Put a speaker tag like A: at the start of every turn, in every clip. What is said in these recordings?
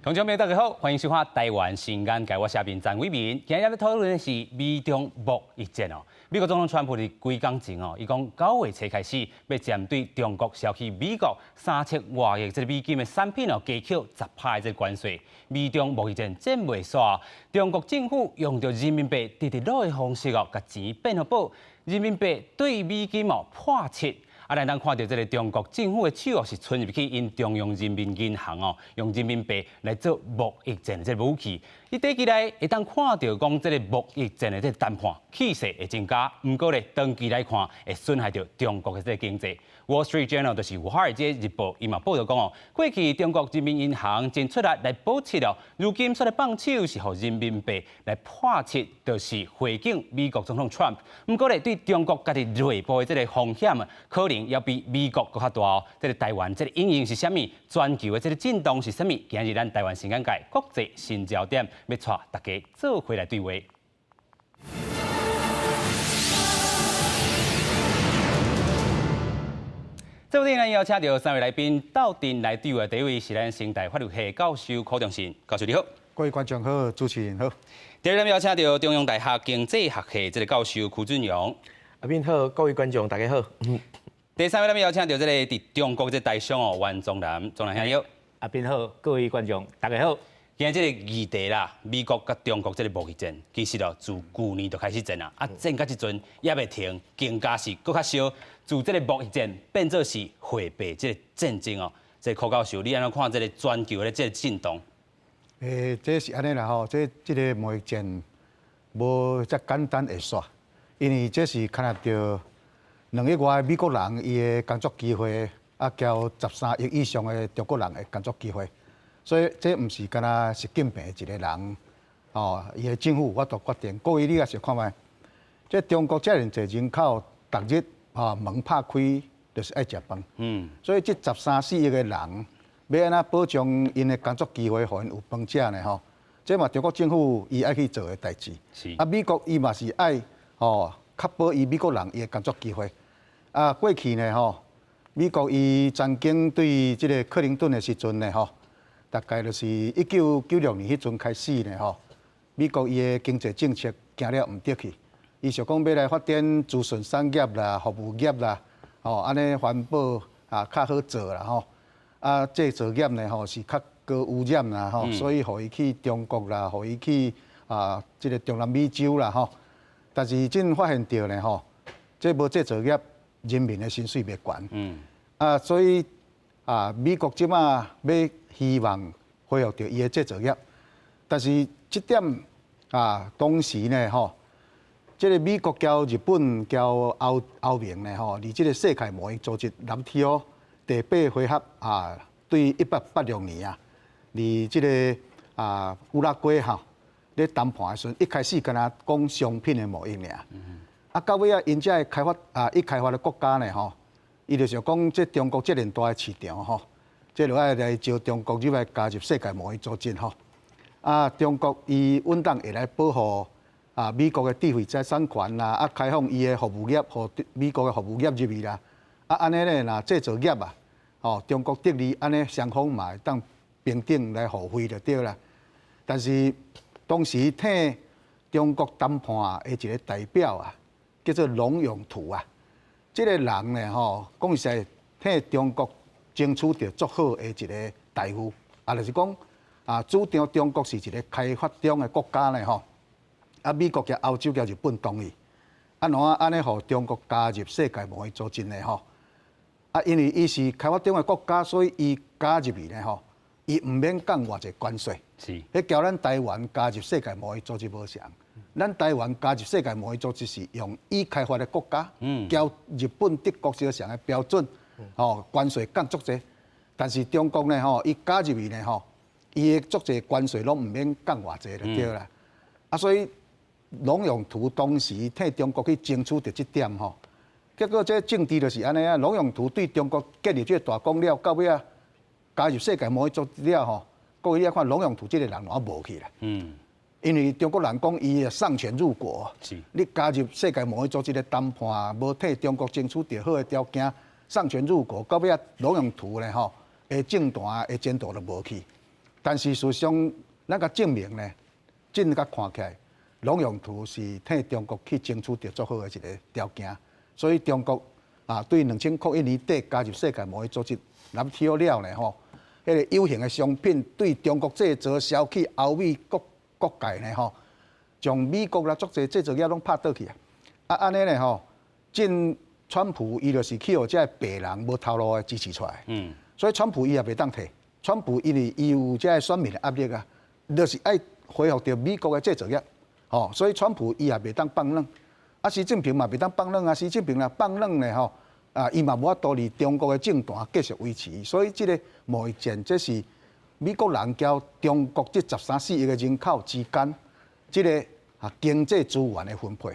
A: 觀眾朋友大家好，歡迎收看《台灣新眼界》，我是阿明詹偉民。今日欲討論的是美中貿易戰哦。美國總統川普佇幾工前哦，伊講9月初開始，欲針對中國銷去美國3000外億這個美金的產品哦，加扣10%的這個關稅。美中貿易戰戰未煞，中國政府用著人民幣直直落的方式哦，共錢變予薄，人民幣對美金哦破七。啊，咱通看著這个中國政府的手哦，是伸入去𪜶中央人民銀行哦，用人民幣來做貿易戰的這个武器。你短期內會當看著講這个貿易戰的這個談判氣勢會增加，毋過咧長期來看會損害著中國的這个經濟。Wall Street Journal 就是華爾街日報，伊嘛報道講哦，過去中國人民銀行真出力來保七哦，如今煞來放手是予人民幣來破七，就是回敬美國總統 Trump。毋過咧對中國家己內部的這个風險，可能猶比美國閣較大哦。這个台灣這个陰影是啥物？全球的這个震動是啥物？今日咱台灣新眼界國際新焦點，欲帶大家做伙來對話。這部電影邀請著三位來賓鬥陣來對話，第一位是咱成大法律系教授柯中信，教授你好。
B: 各位觀眾好，主持人好。
A: 第二位邀請著中央大學經濟學系這个教授區俊榮。
C: 阿斌好，各位觀眾大家好。
A: 第三位咱們邀請著這个佇中國這台商哦，袁宗南，宗南兄你好。
D: 阿斌好，各位觀眾大家好。
A: 今日這个議題啦，美國佮中國這个貿易戰，其實哦，自舊年就開始戰啊，啊戰到這陣猶未停，更加是閣較燒。自這个貿易戰變做是貨幣這个戰爭哦。這个柯教授，你按怎看這个全球的這个震動？
B: 這是按呢啦吼，這這个貿易戰無遮簡單會煞，因為這是牽涉著2億外美國人伊的工作機會，啊，交13億以上的中國人的工作機會，所以這毋是干焦習近平一个人，吼，伊的政府有法度決定。各位你也想看覓，這中國遮爾濟人口，逐日吼門拍開就是愛食飯，所以這13、14億个人，欲按怎保障𪜶的工作機會，予𪜶有飯食呢？吼，這嘛中國政府伊愛去做的代誌。啊，美國伊嘛是愛吼確保伊美國人伊的工作機會。啊，過去呢吼，美國伊曾經對這个克林頓的時陣呢吼，大概就是1996年彼陣開始呢吼，美國伊的經濟政策行了毋對去，伊想講欲來發展資訊產業啦、服務業啦，吼，按呢環保啊較好做啦吼，啊製造業呢吼是較高污染啦吼，所以予伊去中國啦，予伊去啊這个中南美洲啦吼，但是這陣發現著呢吼，這無製造業，人民的薪水袂懸。啊，所以啊，美國這馬欲希望恢復著伊的製造業，但是這點啊，當時呢吼，這个美國交日本交歐歐盟呢吼，佇這个世界貿易組織 WTO 第八回合啊，對1886年啊，佇這个啊烏拉圭吼咧談判的時陣，一開始干焦講商品的貿易爾。啊，到尾仔，𪜶遮的開發啊，已開發的國家呢吼，伊就想講，這中國遮爾大的市場吼，這就愛來招中國入來加入世界貿易組織吼。啊，中國伊穩當會來保護啊美國的智慧財產權啦，啊開放伊的服務業，予美國的服務業入去啦。啊，按呢咧，若製造業啊，吼，中國得利，按呢雙方嘛會當平等來互惠就對啦。但是當時替中國談判的一个代表啊，叫做龍永圖啊，這个人呢吼，講實在，替中國爭取著足好的一个待遇，啊，就是講啊，主張中國是一个開發中的國家呢吼，啊，美國佮歐洲佮日本同意，啊，怎按呢予中國加入世界貿易組織呢吼，啊，因為伊是開發中的國家，所以伊加入去呢吼，伊毋免降偌濟關稅，彼佮咱台灣加入世界貿易組織無相。咱台灣加入世界貿易組織是用已開發的國家，交日本、德國相仝的標準，吼關稅降足濟。但是中國呢，吼伊加入去呢，吼伊的足濟關稅攏毋免降偌濟就對啦。啊，所以龍永圖當時替中國去爭取著這點吼，結果這政治就是按呢啊。龍永圖對中國建立這個大功了，到尾仔加入世界貿易組織了吼，各位你看龍永圖這个人攏無去啦。因為中國人講伊喪權辱國，你加入世界貿易組織的談判，無替中國爭取著好的條件，喪權辱國，到尾仔龍永圖呢吼，的政壇的前途就無去。但是事實上，咱共證明呢，真共看起來，龍永圖是替中國去爭取著足好的一个條件，所以中國啊，對2001年底加入世界貿易組織 WTO 了呢吼，彼个有形的商品對中國製造銷去歐美各國界呢吼，將美國啦足濟製造業攏拍倒去啊！啊按呢呢吼，進川普伊就是去予這个白人無頭路的支持出來，所以川普伊也袂當退，川普因為伊有這个選民的壓力啊，就是愛恢復著美國的製造業，吼，所以川普伊也袂當放軟，啊，習近平嘛袂當放軟啊，習近平若放軟呢吼，啊，伊嘛無法度佇中國的政壇繼續維持，所以這个貿易戰，這是美國人佮中國這13、4億个人口之間，這个啊經濟資源的分配。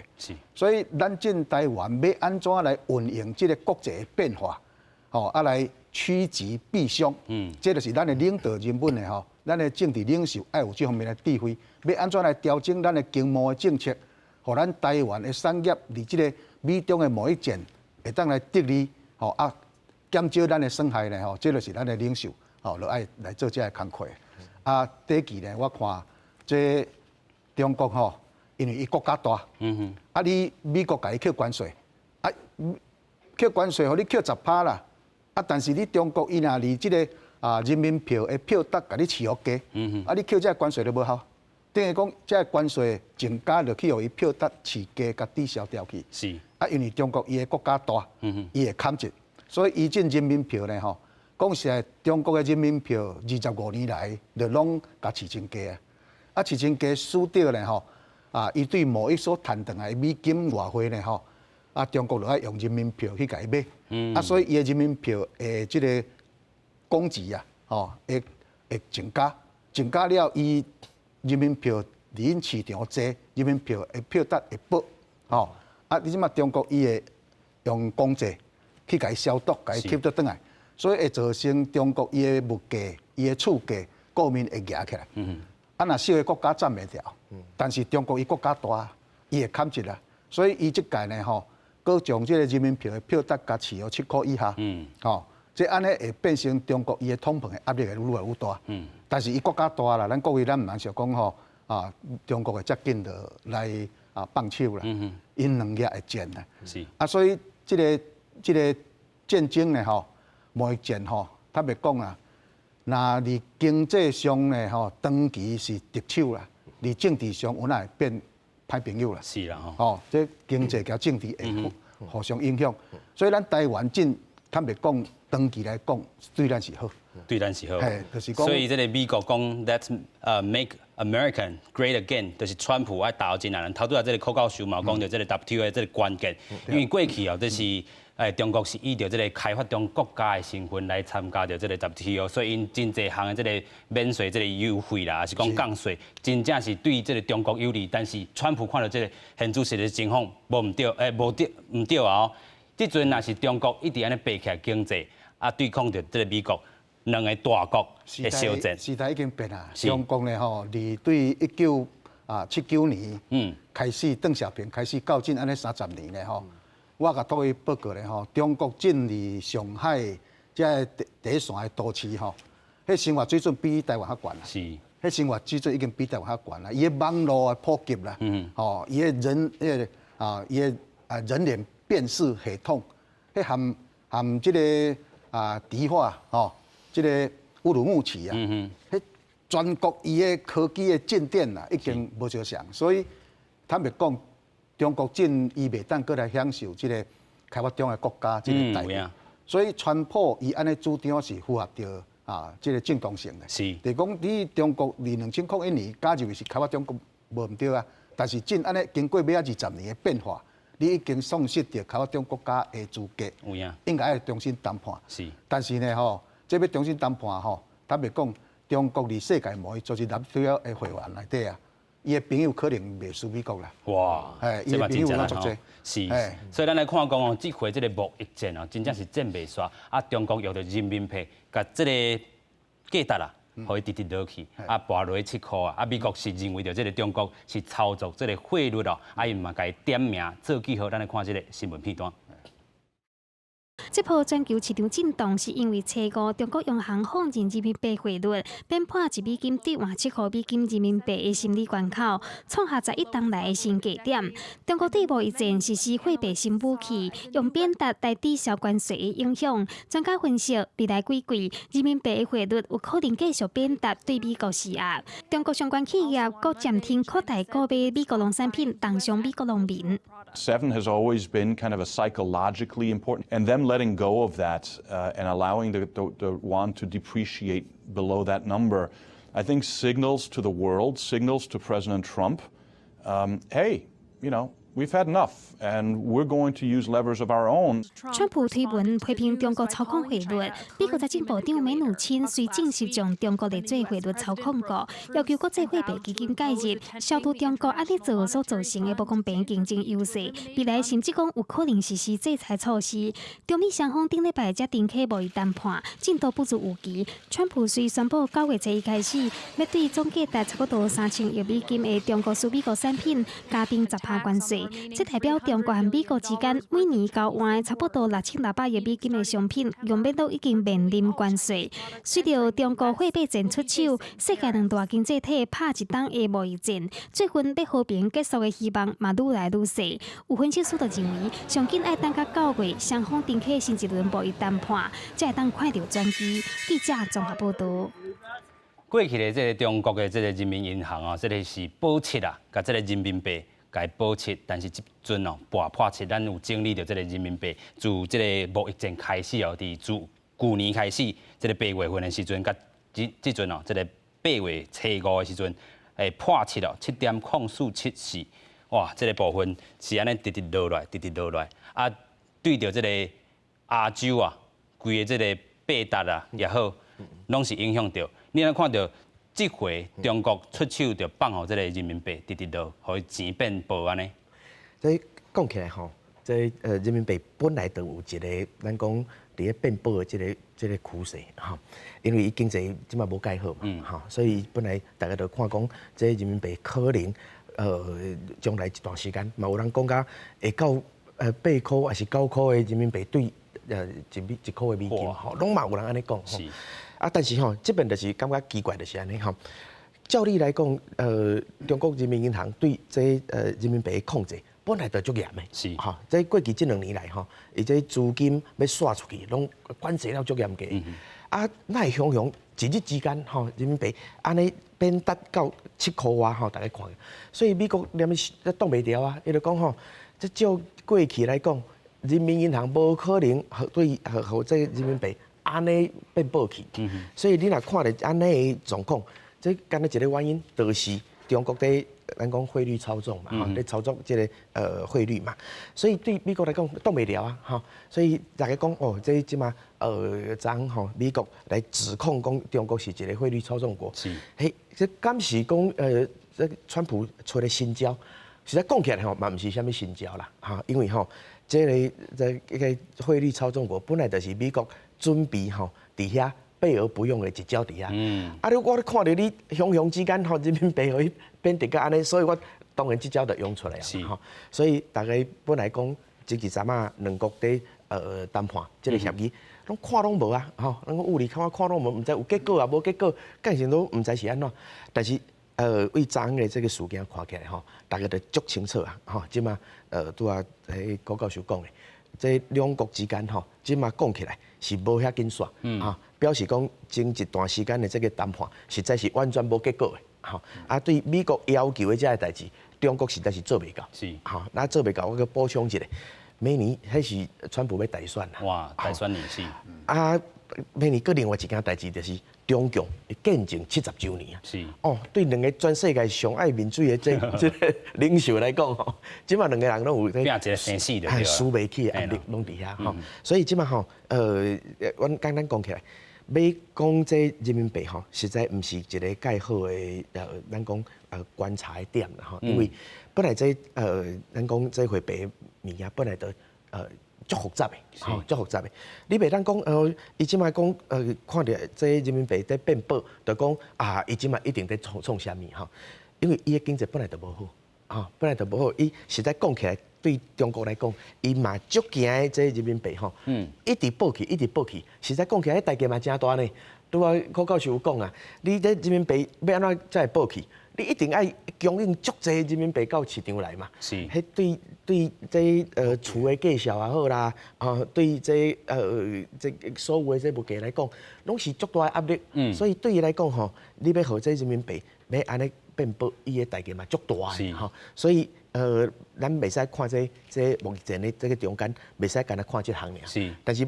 B: 所以咱進台灣欲按怎來運用這个國際的變化，吼，啊來趨吉避凶。這就是咱的領導人物的吼，咱的政治領袖愛有這方面的智慧，欲按怎來調整咱的經貿的政策，予咱台灣的產業佇這个美中的貿易戰會當來得利，吼啊減少咱的損害呢吼，這就是咱的領袖吼，就愛來做這个工課。啊，短期呢，我看這中國吼，因為伊國家大，啊你美國共伊扣關稅，啊扣關稅，予你扣10趴啦，啊但是你中國伊若佇這个啊人民幣的票值共你飼予低，啊你扣這个關稅就無效，等於講這个關稅增加就去予伊票值飼低，共抵消掉去。啊，因為中國伊的國家大，伊會砍折，所以伊進人民幣呢吼，講實在，中國的人民幣25年來就攏共飼真低啊，啊飼真低，使得呢吼，啊伊對貿易所趁轉來的美金外匯呢吼，啊中國就愛用人民幣去共伊買，啊所以伊的人民幣的這个供給啊，吼會會增加，增加了伊人民幣佇𪜶市場濟，人民幣的票值會薄，吼。啊！你這馬中國伊會用公債去共伊消毒，共伊吸倒轉來，所以會造成中國伊的物價、伊的厝價各面會夯起來。啊，若小个國家站袂牢，但是中國伊國家大，伊會砍折啊，所以伊這屆呢吼，閣將這个人民幣的票值共飼予7塊以下。吼，這按呢會變成中國伊的通膨的壓力會愈來愈大。但是伊國家大啦，咱各位咱毋通想講吼，啊，中國會遮緊就來啊放手啦。𪜶兩額會戰啦。啊，所以這个戰爭呢吼，貿易戰吼，坦白講啊，若佇經濟上呢吼，長期是敵手啦，佇政治上有哪會變歹朋友啦。
A: 是啦吼。
B: 吼，這經濟佮政治會互相影響，所以咱台灣進坦白講，長期來講對咱是好。
A: 對咱是好。
B: 嘿，就是講。
A: 所以這个美國講 Let's make America great again，就是川普愛打進來。頭拄仔這个柯教授嘛講著這个 WTO 的這个關鍵，因為過去哦，這是中國是以著這个開發中國家的身份來參加著這个 WTO，所以𪜶真濟項的這个免稅這个優惠啦，抑是講降稅，真正是對這个中國有利。但是川普看著這个現實的情況，無毋對，無對，毋對啊！哦，這陣若是中國一直按呢爬起來經濟，啊對抗著這个美國兩个大國的相戰。
B: 時代已經變啦，中國呢吼，佇對1979年開始，鄧小平開始到今按呢30年呢吼，我共各位報告咧吼，中國進佇上海這个第一線的都市吼，彼生活水準比台灣較懸啦。彼生活水準已經比台灣較懸啦。伊的網路的普及啦，吼，伊的人彼个啊，伊的啊人臉辨識系統，彼含含這个啊迪化吼，這個烏魯木齊啊，彼全國伊的科技的進展啦，已經無相像，所以坦白講，中國進伊袂當閣來享受這个開發中的國家這个待遇，所以川普伊按呢主張是符合著啊這个正當性的。就是講你中國佇2001年加入是開發中國無毋對啊，但是進按呢經過尾仔20年的變化，你已經喪失著開發中國家的資格，應該愛重新談判。但是呢吼，這欲重新談判吼，坦白講，中國佇世界貿易組織 WTO 的會員內底啊，伊的朋友可能袂輸美國啦。
A: 哇，
B: 伊的朋友攏足濟。
A: 是，所以咱來看講哦，這回這个貿易戰哦，真正是戰袂煞。啊，中國用著人民幣，共這个價值啦，予伊直直落去，啊，跋落去7塊啊。啊，美國是認為著這个中國是操作這个匯率哦，啊，伊嘛共伊點名做記號。咱來看這个新聞片段。
E: 這波全球市場震盪是因為初五中國央行放任人民幣匯率貶破1美金兌換7箍美金人民幣的心理關口，創下11冬來的新低點。中國對貿易戰實施貨幣新武器，用貶值來抵消關稅的影響。專家分析，未來幾季人民幣的匯率有可能繼續貶值對美國施壓。中國相關企業閣暫停擴大購買美國農產品，重傷美國農民。
F: Seven has always been kind of a psychologically important, and them letting go of that and allowing the yuan to depreciate below that number, I think signals to the world, signals to President Trump, hey, we've had enough, and we're going to use levers of our own.
E: 川普推文批評中國操控匯率，美國財政部長梅努欽隨正式將中國列做匯率操控國，要求國際貨幣基金介入，消除中國按呢做所造成的無公平競爭優勢。未來甚至講有可能實施制裁措施。中美雙方頂禮拜才重啟貿易談判，進度不如預期。川普隨宣布9月初一開始，欲對總價值差不多3000億美金的中國輸美國產品加徵10趴關稅。這代表中國和美國之間每年交換的差不多6600億美金的商品，用免都已經面臨關稅。隨著中國貨幣戰出手，世界兩大經濟體拍一冬的貿易戰，最近欲和平結束的希望嘛愈來愈細。有分析師就認為，上緊愛等到9月雙方重啟新一輪貿易談判，才會當看著轉機。記者綜合報導。
A: 過去的這个中國的這个人民銀行啊，這个是保七啊，共這个人民幣共保七，但是這陣哦跋破七，咱有整理著這个人民幣自這个貿易戰開始哦，佇自舊年開始，這个8月份的時陣，佮這這陣哦，這个8月初五的時陣，會破七哦，7.0474，哇，這个部分是按呢直直落來，直直落來，啊，對著這个亞洲啊，規个這个八達啊也好，攏是影響著。你若看著這回中國出手就放予這个人民幣直直落，予伊錢變薄按呢。
C: 這講起來吼，這人民幣本來就有一个咱講佇咧變薄的這个趨勢吼，因為伊經濟這馬無蓋好嘛，吼，所以本來大家都看講，這人民幣可能將來一段時間，嘛有人講甲會到8箍抑是9箍的人民幣對一塊的美金，吼，攏嘛有人按呢講吼。啊，但是吼，這邊就是感覺奇怪，就是按呢吼。照理來講，中國人民銀行對這人民幣的控制本來就足嚴的，吼。這過去這2年來吼，伊這資金欲紲出去，攏管制了足嚴格。啊，哪會雄雄一日之間吼，人民幣按呢貶值到7箍外吼，大家看。所以美國連咧擋袂牢啊，伊就講吼，這照過去來講，人民銀行無可能予對予予這人民幣按呢變薄去，所以你若看著按呢的狀況，這敢若一個原因，就是中國佇咱講匯率操縱嘛，吼，佇操作這个匯率嘛，所以對美國來講擋袂牢啊，吼，所以大家講哦，這這馬昨吼美國來指控講中國是一个匯率操縱國，嘿，這敢是講這川普出的新招，實在講起來吼嘛毋是啥物新招啦，哈，因為吼這个這个匯率操縱國本來就是美國準備吼佇遐備而不用的一招佇遐。啊！你我咧看著你雄雄之間吼人民幣予伊貶值到按呢，所以我當然這招就用出來啊。吼，所以大家本來講這幾陣仔兩國佇談判這个協議，攏看攏無啊，吼，咱講有哩看看攏無，毋知有結果啊，無結果，感情都毋知是按怎。但是對昨昏的這个事件看起來吼，大家就足清楚啊，吼，這馬拄仔彼郭教授講的，這兩國之間吼，這馬講起來是無遐緊煞，啊，表示講前一段時間的這个談判實在是完全無結果的，吼，啊，對美國要求的這个代誌，中國實在是做袂到，吼，那做袂到，我閣補充一下，明年彼是川普欲大選啦，
A: 哇，大選年是，
C: 啊，明年閣另外一件代誌就是中共會建政70週年啊，哦，對兩个全世界上愛民主的這个領袖來講吼，這馬兩个人攏有
A: 拼一个生死就對了，
C: 輸袂起的壓力攏佇遐吼，所以這馬吼，阮簡單講起來，欲講這人民幣吼，實在毋是一个蓋好的咱講觀察的點啦吼，因為本來這咱講這貨幣物件本來就足複雜的，吼，足複雜的。你袂當講，伊這馬講，看著這人民幣佇變薄，就講啊，伊這馬一定佇創創啥物吼？因為伊的經濟本來就無好，吼，本來就無好。伊實在講起來，對中國來講，伊嘛足驚這人民幣吼，一直薄去，一直薄去。實在講起來，代價嘛誠大呢。拄仔柯教授有講啊，你這人民幣欲按怎才會薄去？你一定愛供應足濟人民幣到市場來嘛。彼對對這厝的價數也好啦，啊對這這所有的這物價來講，攏是足大的壓力。所以對伊來講吼，你欲予這人民幣欲按呢變薄，伊的代價嘛足大的吼。所以咱袂使看這這貿易戰的這个中間，袂使干焦看這項爾。但是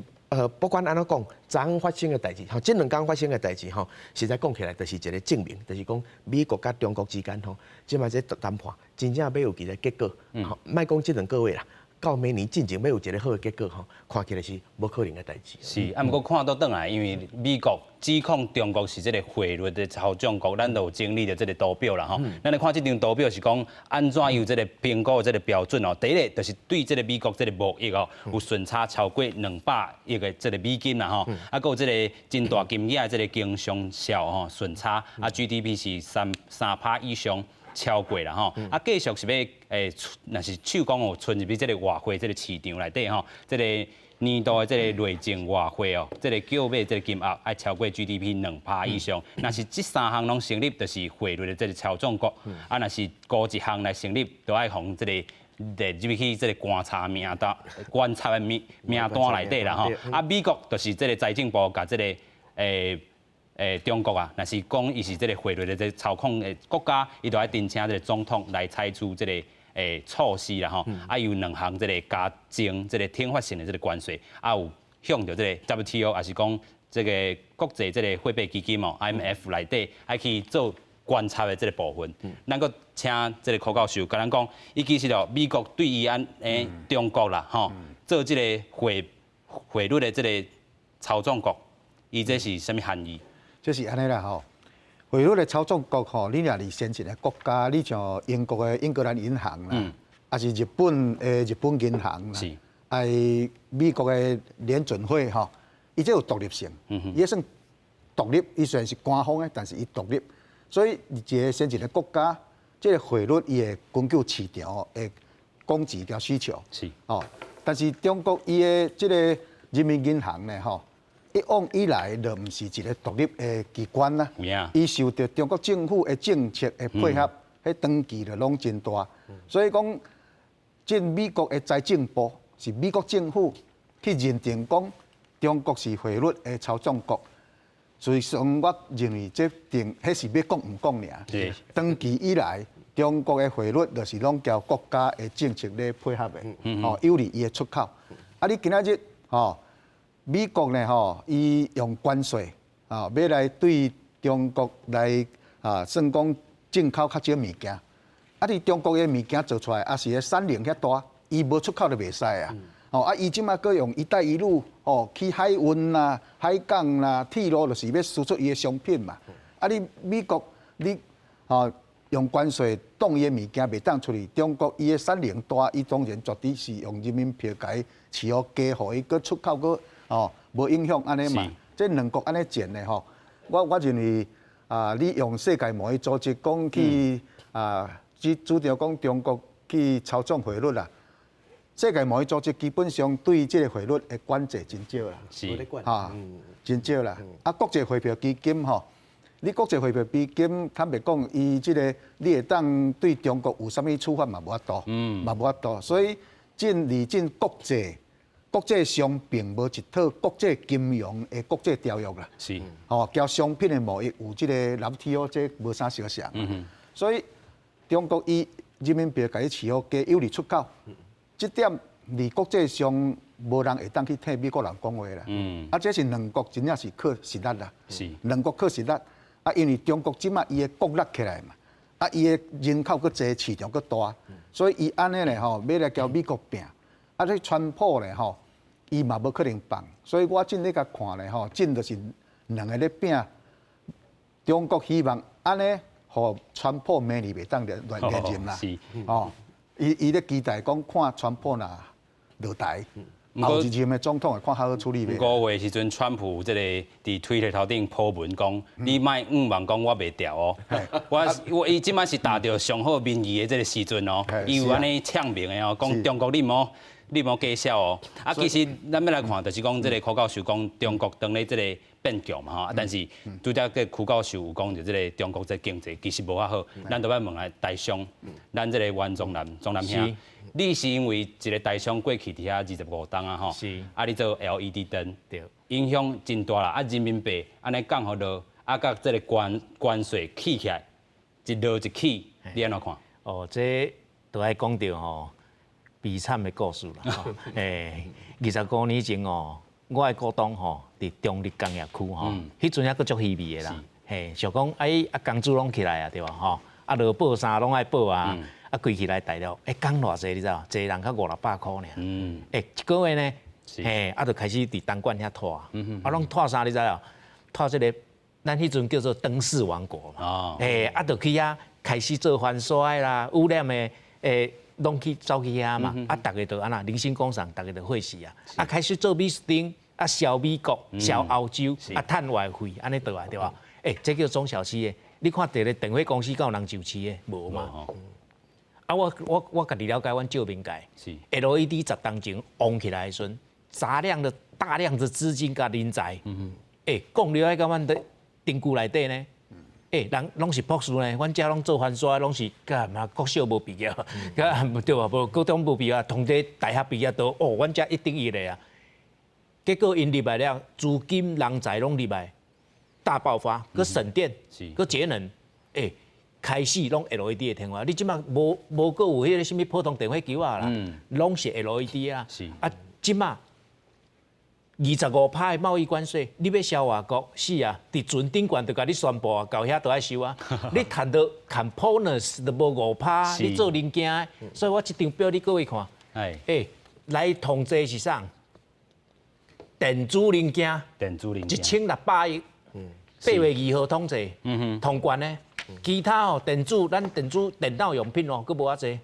C: 不管按怎講，昨昏發生的代誌，吼，這兩工發生的代誌，吼，實在講起來，就是一个證明，就是講美國佮中國之間，吼，這擺這談判真正欲有一个結果，吼，莫講這兩個月啦，到明年進前欲有一个好的結果，吼，看起來是無可能的代誌。
A: 是，啊，毋過看倒轉來，因為美國指控中國是這个匯率的操縱國，咱都有整理著這个圖表啦，吼。咱來看這張圖表是講按怎用這个評估的這个標準哦。第一个就是對這个美國這个貿易哦，有順差超過200億的這个美金啦，吼。啊，閣有這个真大金額的這个經商銷吼順差，啊 GDP 是3%以上超過啦，吼。啊，繼續是欲若是手講有伸入去這个外匯這个市場內底吼，這个年度的這个累進外匯哦，這个購買這个金額愛超過 GDP 2%以上。若是這三項攏成立，就是匯率的這个操縱國。啊，若是孤一項來成立，就愛予這个列入去這个觀察名單、觀察的名名單內底啦吼。啊，美國就是這个財政部共這个中國啊，若是講伊是這个匯率的這个操控的國家，伊就愛提請這个總統來採取這个措施啦吼。啊，有兩項這个加徵這个懲罰性的這个關稅，啊有向著這个 WTO，抑是講這个國際這個貨幣基金哦 IMF 內底愛去做觀察的這个部分。咱閣請這个柯教授共咱講，伊其實哦，美國對伊按中國啦吼，做這个匯率的這个操縱國，伊這是啥物含義？
B: 這是按呢啦吼，匯率的操縱國吼，你若佇先進的國家，你像英國的英格蘭銀行啦，抑是日本的日本銀行啦，抑是美國的聯準會吼，伊這有獨立性，伊算獨立，伊雖然是官方的，但是伊獨立，所以一个先進的國家，這个匯率伊會根據市場會供給佮需求，哦，但是中國伊的這个人民銀行呢，吼，一往以來就毋是一个獨立的機關啦，伊受著中國政府的政策的配合，彼長期就攏真大，所以講，這美國的財政部是美國政府去認定講中國是匯率的操縱國，所以說我認為這定彼是欲講毋講爾。長期以來，中國的匯率就是攏交國家的政策咧配合的，哦，有利伊的出口。啊，你今仔日吼，美國呢吼，伊用關稅啊，欲來對中國來啊，算講進口較少物件。啊，你中國的物件做出來，抑是產能遐大，伊無出口就袂使啊。哦，啊，伊這擺閣用一帶一路哦，去海運啦、海港啦、鐵路，就是欲輸出伊的商品嘛。啊，你美國你哦用關稅擋伊的物件袂當出去，中國伊的產能大，伊當然絕對是用人民幣共伊市予加，予伊閣出口閣哦無影響按呢嘛。這兩國按呢戰的吼，我認為啊，你用世界貿易組織講去啊，主張講中國去操縱匯率啦。世界貿易組織基本上對這个匯率的管制真少啦，哈，真少啦。啊，國際貨幣基金吼，你國際貨幣基金坦白講，伊這个你會當對中國有啥物處罰嘛無法度，嘛無法度。所以進而進國際上並無一套國際金融的國際條約啦。吼，交商品的貿易有這个 WTO 這無啥相像。所以中國伊人民幣共伊市予加有利出口。這點佇國際上無人會當去替美國人講話啦。啊，這是兩國真正是靠實力啦。兩國靠實力。啊，因為中國這擺伊的國力起來嘛，啊，伊的人口閣濟，市場閣大，所以伊按呢咧吼，欲來共美國拚。啊，這川普咧吼，伊嘛無可能放。所以我這咧共看咧吼，這就是兩个咧拚。中國希望按呢，予川普明年袂當連任啦。哦。伊咧期待講看川普若落台，後一任的總統會看較好處理袂？
A: 5月時陣，川普這個佇推特頭頂 po 文講，你莫向望講我袂調哦。我我伊這擺是達著上好民意的這個時陣哦，伊有按呢嗆明的哦，講中國你毋好假笑哦。啊，其實咱欲來看，就是講這個柯教授講中國當咧這個變強嘛吼，但是拄才個柯教授有講著這個中國這經濟其實無遐好，咱著欲問下台商，咱這個袁宗南宗南兄，你是因為一個台商過去佇遐25冬啊吼，啊你做 LED 燈，影響真大啦，啊人民幣按呢降予落，啊佮這個關稅起起來，一落一起，你按怎看？
D: 哦，這都愛講著吼悲慘的故事啦。欸，25年前哦，我的股東吼佇中壢工業區吼，彼陣猶閣足稀微的啦。嘿，想講哎啊工資攏起來啊，對無吼？啊，勞保啥攏愛保啊，啊規氣來大陸，欸，工偌濟你知無？一個人較五六百箍爾。欸，一個月呢，嘿，啊，就開始佇東莞遐拖，啊，攏拖啥你知無？拖這個，咱彼陣叫做燈飾王國嘛。欸，啊，就去遐開始做翻刷啦、污染的，欸，攏去走去遐嘛。啊，逐个就按怎，零星工廠，逐个就貨死啊。啊，開始做米斯丁，啊，銷美國、銷歐洲，啊，趁外匯，按呢倒來對無？欸，這叫中小企業。你看佇咧電火公司敢有人上市的？無嘛。啊，我家己了解，阮照明界，LED 10冬前旺起來的時陣，大量的資金佮人才，欸，講了愛甲阮佇燈具內底呢，欸，人攏是博士呢，阮遮攏做翻刷，攏是幹嘛國小無畢業，對無？無高中無畢業，同濟大學畢業都哦，阮遮一等一的啊。結果𪜶入來了，資金人才攏入來，大爆發，閣省電，閣節能，欸，開始攏 LED 的電話，你這馬無無閣有彼個啥物普通電火球仔啦，攏是 LED 啊。啊，這馬25趴的貿易關稅，你欲銷外國是啊，佇船頂懸就共你宣布啊，到遐都愛收啊。你趁著 components 都無5趴，你做零件的，所以我這張表你各位看，欸，來統計是啥？電子零件，
A: 電子零件
D: 1600億，8月2號統計，通關呢？其他哦，電子咱電子電腦用品哦，閣無遐濟。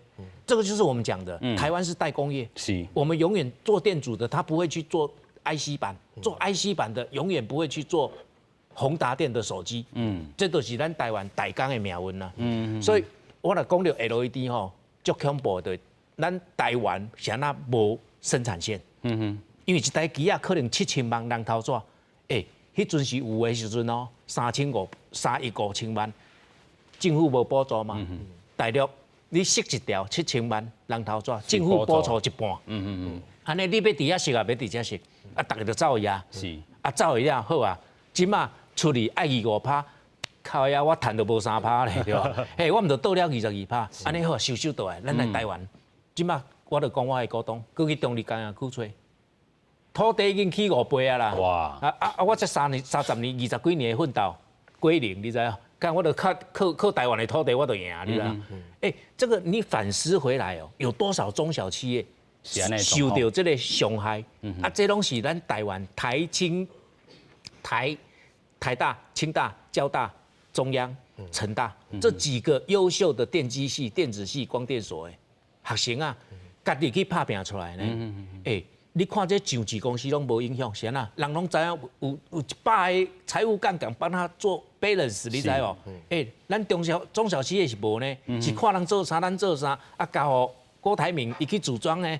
D: 這個就是我們講的，台灣是代工業，我們永遠做電阻的，他不會去做 IC 板，做 IC 板的永遠不會去做宏達電的手機。這都是咱台灣代工的命運啦。所以我若講著 LED 吼，足恐怖的，咱台灣是按怎無生產線？因為一台機仔可能7000萬人頭紙，欸，彼陣是有的時陣哦，3.5、3億5千萬，政府無補助嘛？大陸你設一條七千萬人頭紙，政府補助一半。按呢你欲佇遐設啊，欲佇遮設，啊，逐个就走去啊。啊，走去了好啊，這馬出去愛25趴，靠呀，我趁都無3趴咧，對吧？嘿，我毋就倒了22趴，按呢好啊，收收倒來，咱來台灣。這馬我就講我的股東，閣去中壢工業區揣，土地已經起5倍啊啦！哇！啊啊啊！我這三年、30年、20幾年的奮鬥，歸零，你知影？看我就靠靠靠台灣的土地，我就贏，你知影？欸，這個你反思回來哦，有多少中小企業受著這個傷害？啊，這攏是咱台灣台清、台台大、清大、交大、中央、成大這幾個優秀的電機系、電子系、光電所的學生啊，家己去拍拚出來呢。欸，你看這上市公司攏無影響，是按怎？人攏知影有100個財務槓桿幫他做 balance，你知無？欸，咱中小企業是無呢，是看人做啥，咱做啥，啊，交予郭台銘伊去組裝呢。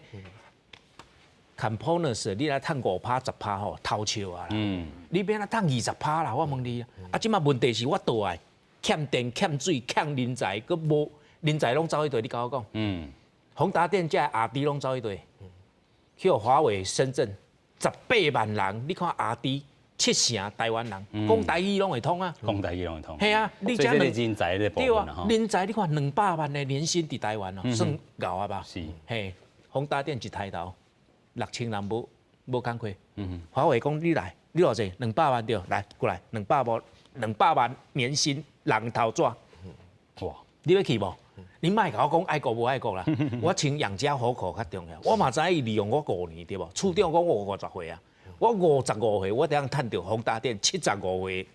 D: Components，你來趁5趴10趴吼，偷笑啊啦！你欲按怎趁20趴啦？我問你啊，這馬問題是我倒來欠電、欠水、欠人才，閣無人才攏走去佗，你共我講。宏達電這 R&D 攏走去佗？去華為深圳18萬人，你看 R&D 七成台灣人講台語攏會通啊，
A: 講台語攏會通。
D: 係啊，
A: 你這人才的部分
D: 對啊，人才你看200萬的年薪佇台灣哦，算𠢕啊吧？
A: 是。
D: 嘿，宏達電一抬頭，6000人無工課。華為講你來，你偌濟？兩百萬對，來過來，兩百萬，兩百萬年薪人頭紙。哇！你欲去無？你莫共我講愛國無愛國啦，我先養家糊口較重要。我嘛知伊利用我五年對無？處長講我50歲啊，我55歲，我會當趁著宏達電75歲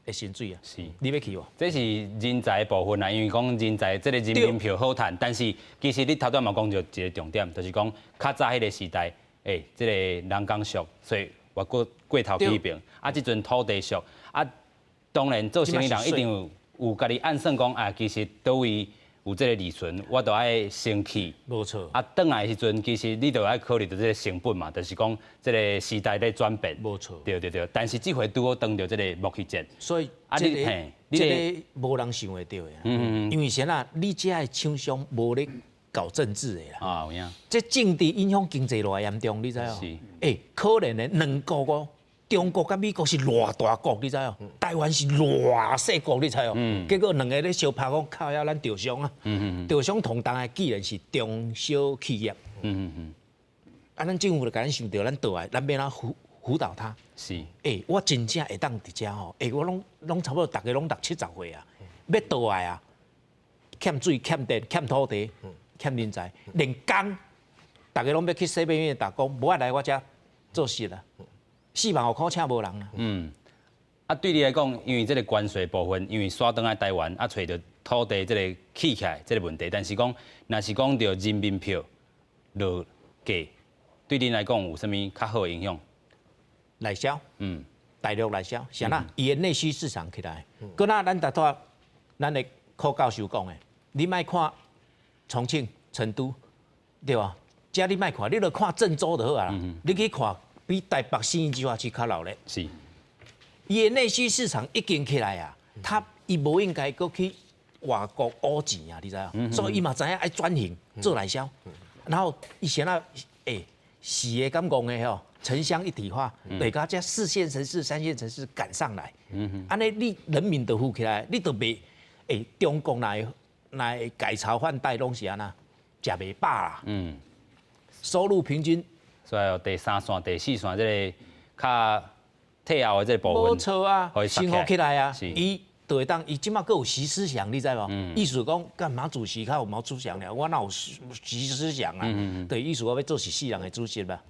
D: 的薪水啊。你欲去無？
A: 這是人才的部分啊，因為講人才這個人民票好趁，但是其實你頭拄嘛講著一個重點，就是講較早彼個時代，欸，這個人工俗，所以我過過頭去彼爿，啊，這陣土地俗，啊，當然做生意人一定有家己按算講啊，其實佗位有這個利潤，我都愛先去。
D: 無錯。
A: 啊，轉來的時陣，其實你就愛考慮著這個成本嘛，就是講這個時代咧轉變。
D: 無錯。
A: 對對對，但是這回拄好當著這個貿易戰。
D: 所以，
A: 啊，
D: 這個
A: 你嘿，你
D: 這個無人想會著的。因為啥啦？你這的廠商無咧搞政治的啦。
A: 啊，有影。
D: 這政治影響經濟偌嚴重，你知無？
A: 是。
D: 欸，可憐的兩國哦，中國佮美國是偌大國，你知無？台灣是偌細國，你知無？結果兩个咧相拍講，靠呀，咱著傷啊！著傷同當的既然是中小企業。啊，咱政府就共咱想著，咱倒來，咱欲按怎輔導他？欸，我真正會當佇遮吼，欸，我攏攏差不多，逐家攏六七十歲啊，欲倒來啊，欠水、欠電、欠土地、欠人才，連工，逐家攏欲去西邊打工，無愛來我遮做事啦。4萬五箍請無人啊。
A: 啊，對你來講，因為這個關稅部分，因為徙轉來台灣，啊，揣著土地這個起起來這個問題，但是講，若是講著人民幣落價，對恁來講有啥物較好的影響？
D: 內銷，大陸內銷，啥啦？伊的內需市場起來，閣那咱拄仔，咱的柯教授講的，你莫看重慶、成都，對無？遮你莫看，你著看鄭州就好啊。你去看，比台北新義計劃區較鬧熱。伊的內需市場已經起來啊，他伊無應該閣去外國挖錢啊，你知無？所以伊嘛知影愛轉型做內銷，然後伊先啊，欸，四个佮五个吼，城鄉一體化，對共遮四線城市、三線城市趕上來，按呢你人民就富起來，你就袂欸，中國來來改朝換代攏是按怎，食袂飽啦。收入平均，
A: 所以第三線、第四線這個較退後的這個部分，
D: 無錯啊，生活起來啊，伊就會當伊這馬閣有習思想，你知無？意思講，幹馬主席較有毛思想了，我哪有習思想啊？對，意思我欲做十四人的主席吧？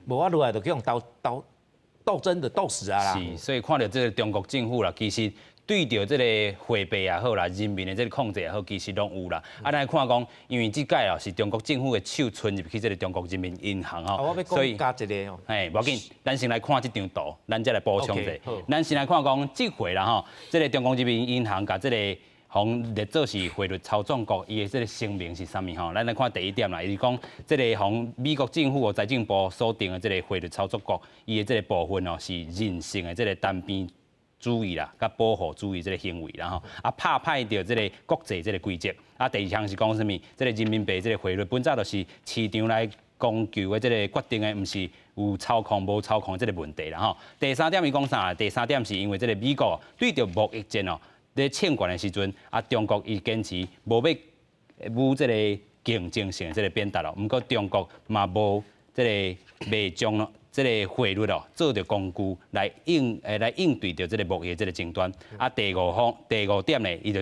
D: 無我落來就去予鬥鬥鬥爭的鬥死啊啦！
A: 是，所以看著這個中國政府啦，其實對著這個貨幣也好啦，人民的這個控制也好，其實攏有啦。啊，咱來看講，因為這擺啊是中國政府的手伸入去這個中國人民銀行吼，
D: 所以加一个哦。
A: 嘿，無要緊，咱先來看這張圖，咱再來補充者。咱先來看講，這回啦吼，這個中國人民銀行共這個予列做是匯率操縱國，伊的這個聲明是啥物吼？咱來看第一點啦，伊是講這個予美國政府和財政部鎖定的這個匯率操作國，伊的這個部分哦是人性的這個單邊主義啦，佮保護主義這個行為啦吼，啊拍歹著這個國際這個規則。啊，第二項是講啥物？這個人民幣這個匯率本早就是市場來供求的這個決定的，毋是有操控無操控這個問題啦吼。第三點伊講啥？第三點是因為這個美國對著貿易戰哦，咧衝懸的時陣，啊中國伊堅持無欲舞這個競爭性的這個鞭達咯。毋過中國嘛無這個袂將咯。這個匯率哦，做著工具來應對著這個貿易這個爭端。啊，第五點呢，伊就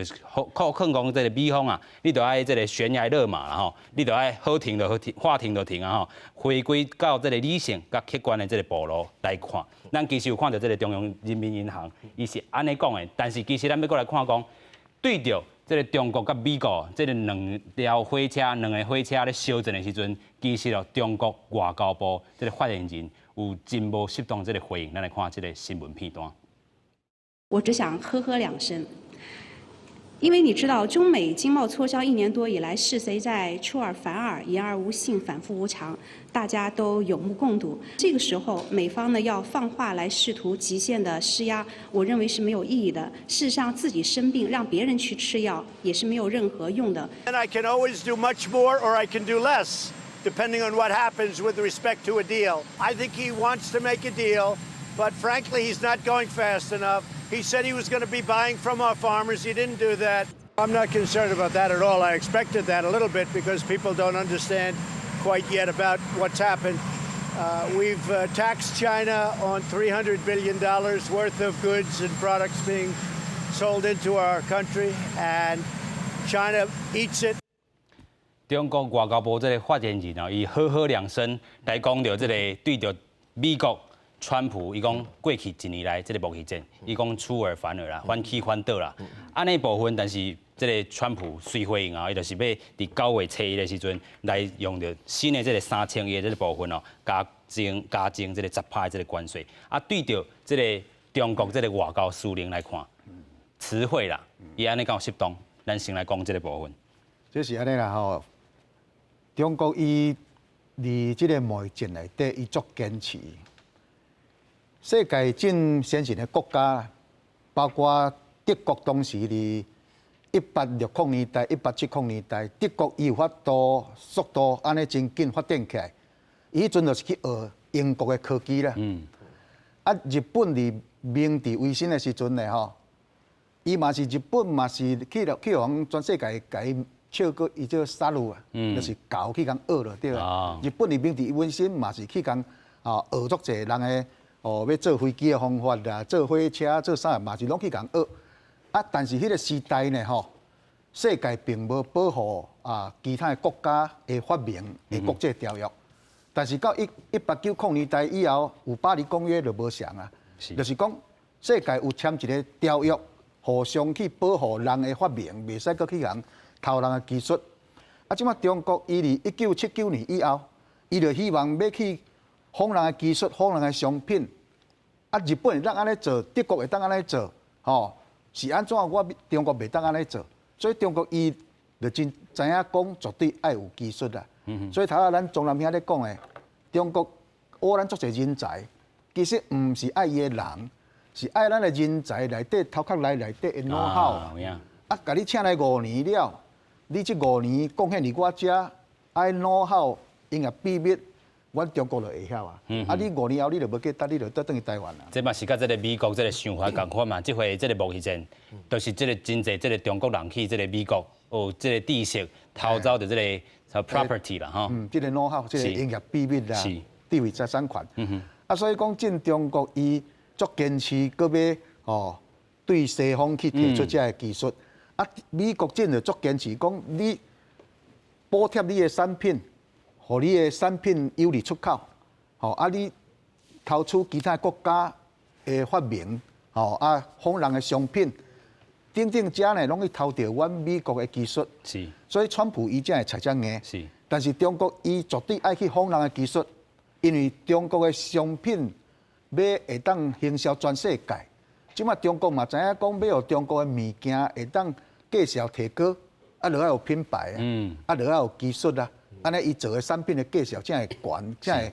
A: 靠勸講這個美方啊，你著愛這個懸崖勒馬啦吼，你著愛好停就好停，話停就停啊吼，回歸到這個理性佮客觀的這個步路來看。咱其實有看著這個中央人民銀行，伊是按呢講的，但是其實咱欲閣來看講，對著這個中國佮美國這個兩條火車、兩个火車咧相戰的時陣，其實哦，中國外交部這個發言人有真無適當這個回應，咱來看這個新聞片段。
G: 我只想呵呵兩聲，因為你知道，中美經貿磋商一年多以來，是誰在出爾反爾、言而無信、反覆無常，大家都有目共睹。這個時候，美方呢要放話來試圖極限的施壓，我認為是沒有意義的。事實上，自己生病讓別人去吃藥也是沒有任何用的。
H: And I can always do much more, or I can do less, depending on what happens with respect to a deal. I think he wants to make a deal, but frankly, he's not going fast enough. He said he was going to be buying from our farmers. He didn't do that. I'm not concerned about that at all. I expected that a little bit because people don't understand quite yet about what's happened. We've taxed China on $300 billion worth of goods and products being sold into our country, and China eats it.
A: 中國外交部這個發言人哦，伊呵呵兩聲來講著這個對著美國川普，伊講過去一年來這個貿易戰，伊講出爾反爾啦，反起反倒啦，按呢部分，但是這个川普隨回應啊，伊就是欲佇9月初一的時陣來用著新的這个3000億的這个部分哦，加徵這个10趴的這个關稅。啊，對著這个中國這个外交辭令來看，詞彙啦，伊按呢敢有適當？咱先來講這个部分。
B: 這是按呢啦吼，中國伊佇這个貿易戰內底，伊足堅持。世界真先進的國家，包括德國當時佇1860年代、1870年代，德國伊有法度速度按呢真緊發展起來。伊彼陣就是去學英國的科技啦。啊，日本佇明治維新的時陣呢，吼，伊嘛是日本嘛是去了去予全世界共伊笑過伊這殺戮啊，就是狗去共學了對啊。日本佇明治維新嘛是去共啊學足濟人的哦，欲做飛機的方法啦，做火車做啥嘛是攏去共學。啊，但是彼个時代呢，吼，世界並無保護啊其他的國家的發明的國際條約。但是到1890年代以後，有巴黎公約就無相啊，就是講世界有簽一个條約，互相去保護人的發明，袂使閣去共偷人的技術。啊，這馬中國伊佇1979年以後，伊就希望欲去仿人的技術、仿人的商品。啊，日本會當按呢做，德國會當按呢做，吼。是按怎？我中國袂當按呢做，所以中國伊就真知影講絕對愛有技術啦。所以頭仔咱中南兄咧講的，中國挖咱足濟人才，其實毋是愛伊的人，是愛咱的人才內底頭殼內內底的 know how。啊，共你請來五年了，你這五年貢獻佇我遮，愛 know how 營業秘密。阮中國就會曉啊！啊，你五年後你就無記得，你就倒轉去台灣啦。
A: 這嘛是佮這个美國這个想法仝款嘛。這回這个貿易戰，就是這个真濟這个中國人去這个美國學這个知識，偷走著這个 property 啦，吼。
B: 嗯，這个 know how，這个營業秘密啦，智慧財產權。啊，所以講進中國伊足堅持，閣欲哦對西方去提出這个技術。啊，美國進就足堅持講，你補貼你的產品。予你的產品有利出口，吼啊！你偷取其他國家的發明，吼啊，仿人的商品，等等，遮呢攏去偷著阮美國的技術。所以川普伊才會踩遮硬。但是中國伊絕對愛去仿人的技術，因為中國的商品欲會當行銷全世界。這馬中國嘛知影講，欲予中國的物件會當價數提高，啊，就愛有品牌啊，啊，就愛有技術啊。按呢，伊做的產品的價數才會懸，才會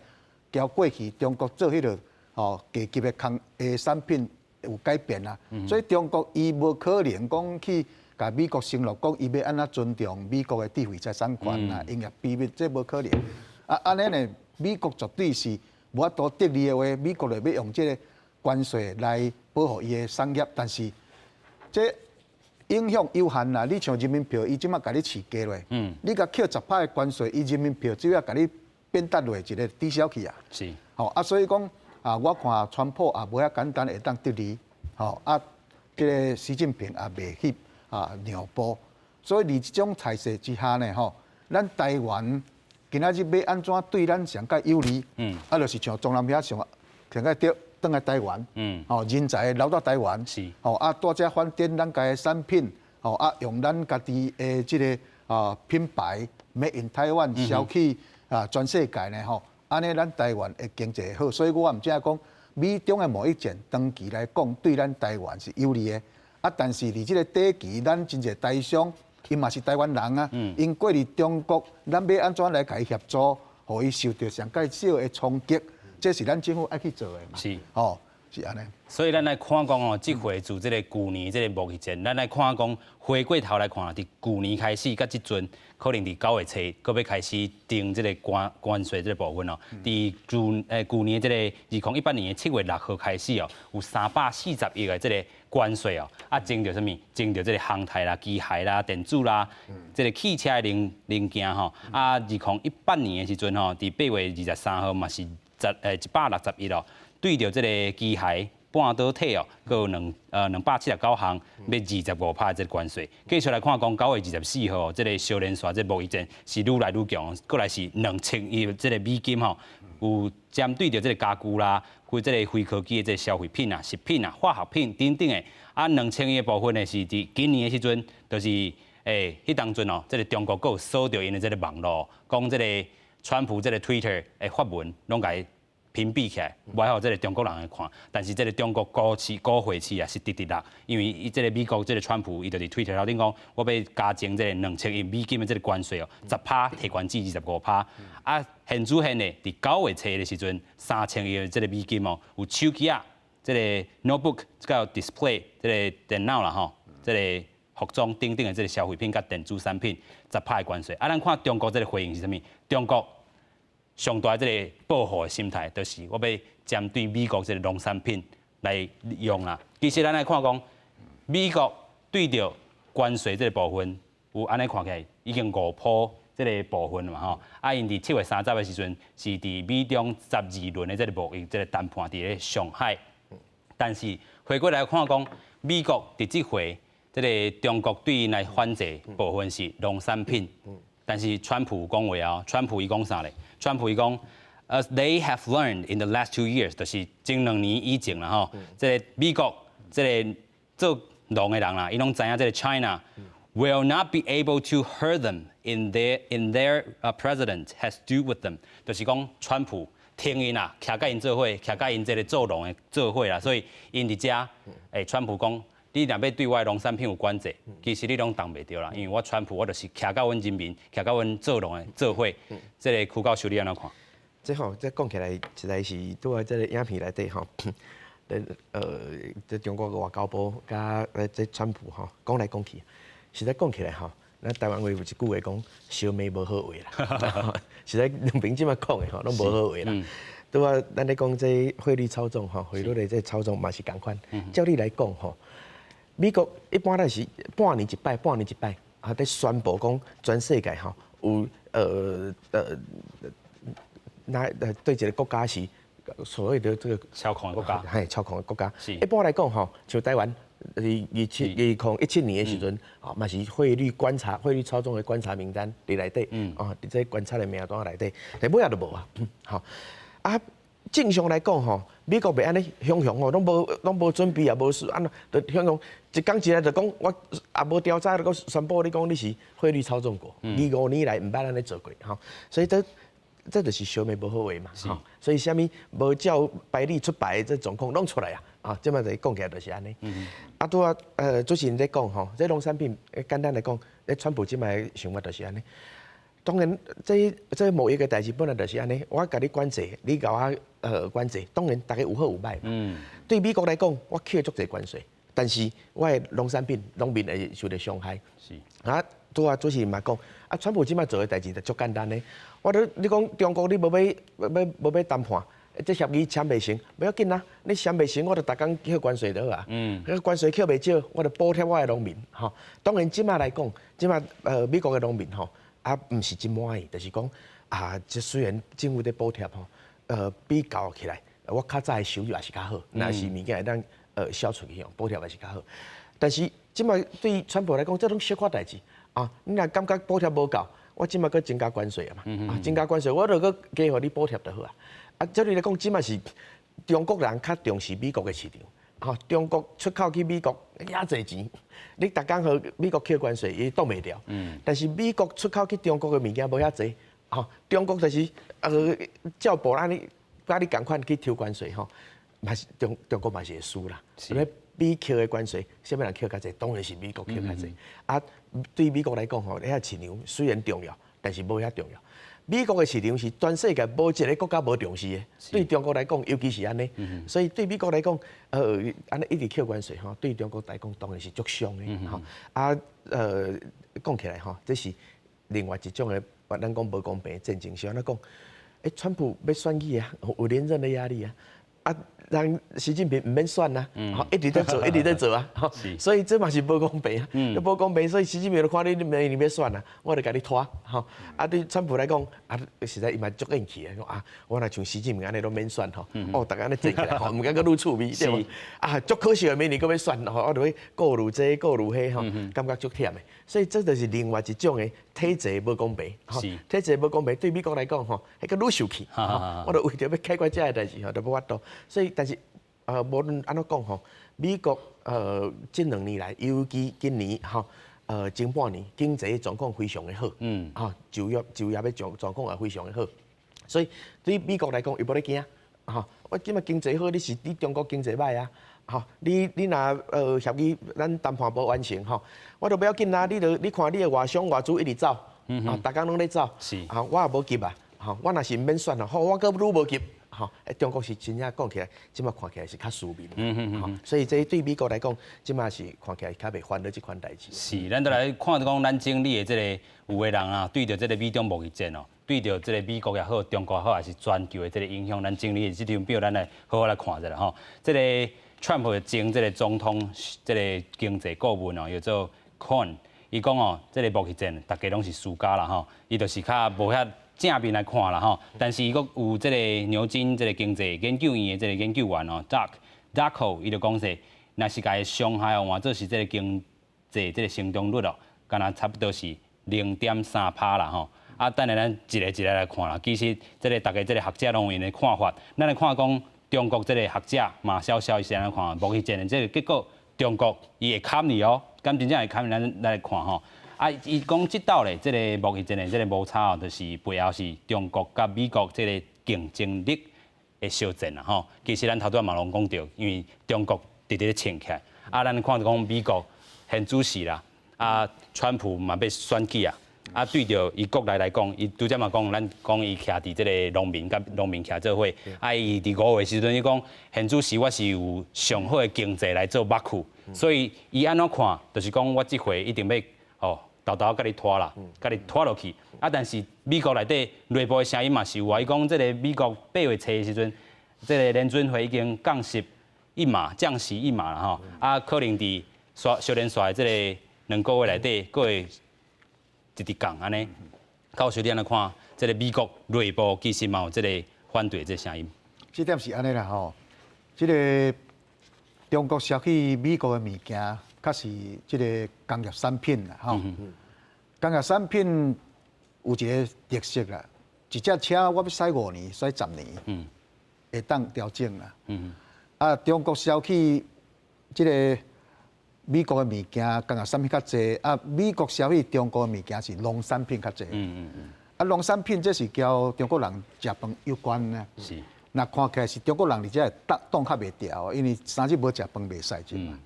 B: 較過去中國做彼个吼低級的工的產品有改變啊。所以中國伊無可能講去共美國承諾講伊欲按怎尊重美國的智慧財產權啊、營業秘密，這無可能。啊，按呢呢，美國絕對是無法度得利的話，美國就欲用這个關稅來保護伊的產業，但是這影響有限啦，你像人民幣，伊這馬共你飼雞落，你共扣10趴的關稅，伊人民幣只要共你貶值落一个抵消去啊。吼啊，所以講啊，我看川普也無遐簡單會當得利，吼啊，這个習近平也袂去啊讓步，所以佇這種態勢之下呢，吼，咱台灣今仔日欲按怎對咱上蓋有利？啊，就是像中南兄上上蓋對。轉來台灣，吼人才留到台灣，吼啊，蹛遮發展咱家的產品，吼啊，用咱家己的這个啊品牌，Made in Taiwan 銷去啊全世界呢，吼，按呢咱台灣的經濟好，所以我毋才講美中的貿易戰長期來講對咱台灣是有利的，啊，但是佇這个短期，咱真濟台商，𪜶嘛是台灣人啊，𪜶過佇中國，咱欲按怎來共伊協助，予伊受著上蓋少的衝擊？這是咱政府愛去做的嘛？吼，是按呢。
A: 所以咱來看講哦，這回自這个舊年這个貿易戰，咱來看講回過頭來看，佇舊年開始到這陣，可能佇9月初，閣欲開始徵這个關稅這个部分哦。佇舊年這个2018年7月6號開始哦，有340億的這个關稅哦，啊，徵著啥物？徵著這个航太啦、機械啦、電子啦，這个汽車的零件吼。啊，2018年的時陣吼，佇8月23號嘛是161哦，對著這个機械、半導體哦，閣有279項，欲25趴的這个關稅。繼續來看講，9月24號，這个小連線這個貿易戰是愈來愈強，閣來是2000億這个美金吼，有針對著這個家具啦，或這個非科技的這個消費品啊、食品啊、化學品等等的。啊，2000億的部分呢，是佇今年的時陣，就是彼當陣哦，這個中國閣有鎖著𪜶的這個網路，講這個川普這個 Twitter 的發文攏共伊屏蔽起來，無愛予這個中國人來看。但是這個中國股市、股匯市啊是直直落，因為伊這個美國這個川普，伊就佇 Twitter 頭頂講，我欲加徵這個2000億美金的這個關稅哦，10趴提懸至25趴。啊，現主現呢，佇9月初的時陣，3000億的這個美金哦，有手機啊，這個 notebook，這個 display，這個電腦啦吼，這個服裝等等的這個消費品佮電子產品10趴的關稅。啊，咱看中國這個回應是啥物？中國上大這個報復的心態，就是我欲針對美國這個農產品來用啦。其實咱來看講，美國對著關稅這個部分，有按呢看起來已經五波這個部分嘛吼。啊，𪜶佇7月30的時陣，是佇美中12輪的這個貿易這個談判佇咧上海。但是回過來看講，美國佇這回這個中國對𪜶來反制部分是農產品，但是川普講話哦，川普伊講啥咧？川普伊講，As they have learned in the last 2 years，就是前2年以前啦吼，這個美國這個做農的人啦，伊攏知影這個 China will not be able to hurt them in their president has do with them，就是講川普聽𪜶啦，徛佮𪜶做伙，徛佮𪜶這個做農的做伙啦，所以𪜶佇遮，川普講，你若欲對我的農產品有管制，其實你攏擋袂著啦，因為我川普我就是徛佮阮人民，徛佮阮做農的做伙。這個邱教授你按怎看？
C: 這吼，這講起來實在是拄佇這個影片內底吼，這中國的外交部佮這川普吼講來講去，實在講起來吼，咱台灣話有一句話講，相罵無好話啦。實在兩邊這麼講的吼，攏無好話啦。對啊，咱咧講這匯率操縱吼，匯率的這操縱嘛是仝款。照理來講吼，美國一般來是半年一擺，半年一擺，啊，佇宣布講全世界吼有那對一個國家是所謂的這個
A: 操控的國家，
C: 嘿，操控的國家。一般來講吼，像台灣2017、2017年的時陣，哦，嘛是匯率觀察、匯率操縱的觀察名單佇內底，哦，佇這觀察的名單內底，但尾仔就無啊，吼啊。正常來講吼，美國袂按呢雄雄吼，攏無準備也無按怎，就雄雄一工一來就講我也無調查，就閣宣布你講你是匯率操縱國，25年來毋捌按呢做過吼，所以這這就是相罵無好話嘛，吼，所以啥物無照牌理出牌的這狀況攏出來啊，啊，這擺就講起來就是按呢。啊，拄仔主持人咧講吼，這農產品簡單來講，咧川普這擺想法就是按呢。當然，這這貿易的代誌本來就是按呢，我共你管制，你共我管制，當然大家有好有歹嘛。對美國來講，我扣足濟關稅，但是我的農產品、農民會受著傷害。啊，拄仔主持人嘛講，啊，川普這擺做的代誌就足簡單的。我都你講中國你無欲欲無欲談判，這協議簽袂成，無要緊啊，你簽袂成，我就逐工扣關稅就好啊。彼關稅扣袂少，我就補貼我的農民。吼，當然這擺來講，這擺美國的農民吼，啊，毋是真滿意，就是講啊，這雖然政府佇補貼吼，比較起來，我較早的收入也是較好，若是物件會當銷出去吼，補貼也是較好。但是這擺對川普來講，這攏小可代誌啊！你若感覺補貼無夠，我這擺閣增加關稅啊嘛，啊，增加關稅，我就閣加予你補貼就好啊。啊，照理來講，這擺是中國人較重視美國的市場。吼，中國出口去美國遐濟錢，你逐工予美國扣關稅，伊擋袂牢。但是美國出口去中國的物件無遐濟，吼，中國就是照步按呢，佮你仝款去抽關稅吼，嘛是中國嘛是會輸啦。因為美扣的關稅，啥物人扣較濟？當然是美國扣較濟。啊，對美國來講吼，遐市場雖然重要，但是無遐重要。美國的市場是全世界無一個國家無重視的，對中國來講，尤其是按呢，所以對美國來講，按呢一直扣關稅吼，對中國來講當然是足傷的吼。啊，講起來吼，這是另外一種的，咱講無公平的戰爭，是按怎講？川普欲選舉啊，有連任的壓力啊，啊，人習近平毋免選啊，吼，一直在做，一直在做啊，吼，所以這嘛是無公平啊，無公平，所以習近平就看你你明年欲選啊，我就共你拖，吼，啊對川普來講，啊實在伊嘛足硬氣的，講啊，我若像習近平按呢攏免選吼，哦，逐家按呢坐起來吼，毋敢閣愈趣味，對無？啊，足可惜的明年閣欲選吼，我就欲顧慮這顧慮彼吼，感覺足忝的，所以這就是另外一種的體制無公平，吼，體制無公平對美國來講吼，彼閣愈受氣，我就為著欲解決這个代誌吼，就無法度，所以但是，無論按怎講吼，美國這2年來，尤其今年吼，前半年經濟狀況非常的好，吼，就業的狀況也非常的好，所以對美國來講，伊無咧驚，吼，我這馬經濟好，你是你中國經濟䆀啊，吼，你若協議咱談判無完成吼，我都不要緊啊，你著你看你的外商外資一直走，啊，逐工攏咧走，啊，我也無急啊，吼，我若是毋免選啊，吼，我閣愈無急。吼，中國是真正講起來，這馬看起來是較輸面，嗯，所以這對美國來講，這馬是看起來較袂煩惱這款代誌。
A: 是，咱都來看講，咱整理的這個有的人啊，對著這個美中貿易戰哦，對著這個美國也好，中國也好，還是全球的這個影響，咱整理的這張表，咱來好好來看一下吼。這個川普的前這個總統，這個經濟顧問哦，叫做 Cohn，伊講哦，這個貿易戰，大家攏是輸家啦吼，伊就是較無遐正面來看啦吼，但是伊閣有這個牛津這個經濟研究院的這個研究員哦，Doug Darko，伊就講說，若是共伊傷害哦，換做是這個經濟這個成長率哦，敢若差不多是0.3趴啦吼。啊，等下咱一个一个來看啦。其實這個逐家這個學者攏有𪜶的看法，咱來看講中國這個學者馬瀟瀟伊是按怎看貿易戰的這個結果，中國伊會砍你哦，敢真正會砍你？咱來看吼。啊，伊講這道咧，這個貿易戰的這個摩擦哦，就是背後是中國佮美國這個競爭力的相戰啦吼。其實咱頭拄仔嘛攏講著，因為中國直直咧衝起來，啊，咱看著講美國現主時啦，啊，川普嘛欲選舉啊，啊，對著伊國內來講，伊拄才嘛講，咱講伊徛佇這個農民佮農民徛做伙，啊，伊佇5月時陣伊講，現主時我是有上好的經濟來做目庫，所以伊按怎看，就是講我這回一定欲吼。沓沓共你拖啦，共你拖落去。啊，但是美國內底內部的聲音嘛是有啊。伊講這個美國8月初的時陣，這個聯準會已經降息一碼，降息一碼啦吼。啊，可能佇紲小連紲的這個2個月內底，閣會一直降按呢。教授你按怎看？這個美國內部其實嘛有這個反對的這個聲音。
B: 這點是按呢啦吼。這個中國銷去美國的物件，較是這個工業產品啦吼。工業產品有一個特色啦，一隻車我欲駛5年，駛10年，會當調整啦。啊，中國銷去這個美國的物件，工業產品較濟，啊，美國銷去中國的物件是農產品較濟。啊，農產品這是交中國人食飯有關呢。若看起來是中國人佇遮會擋擋較袂牢，因為3日無食飯袂使啫嘛。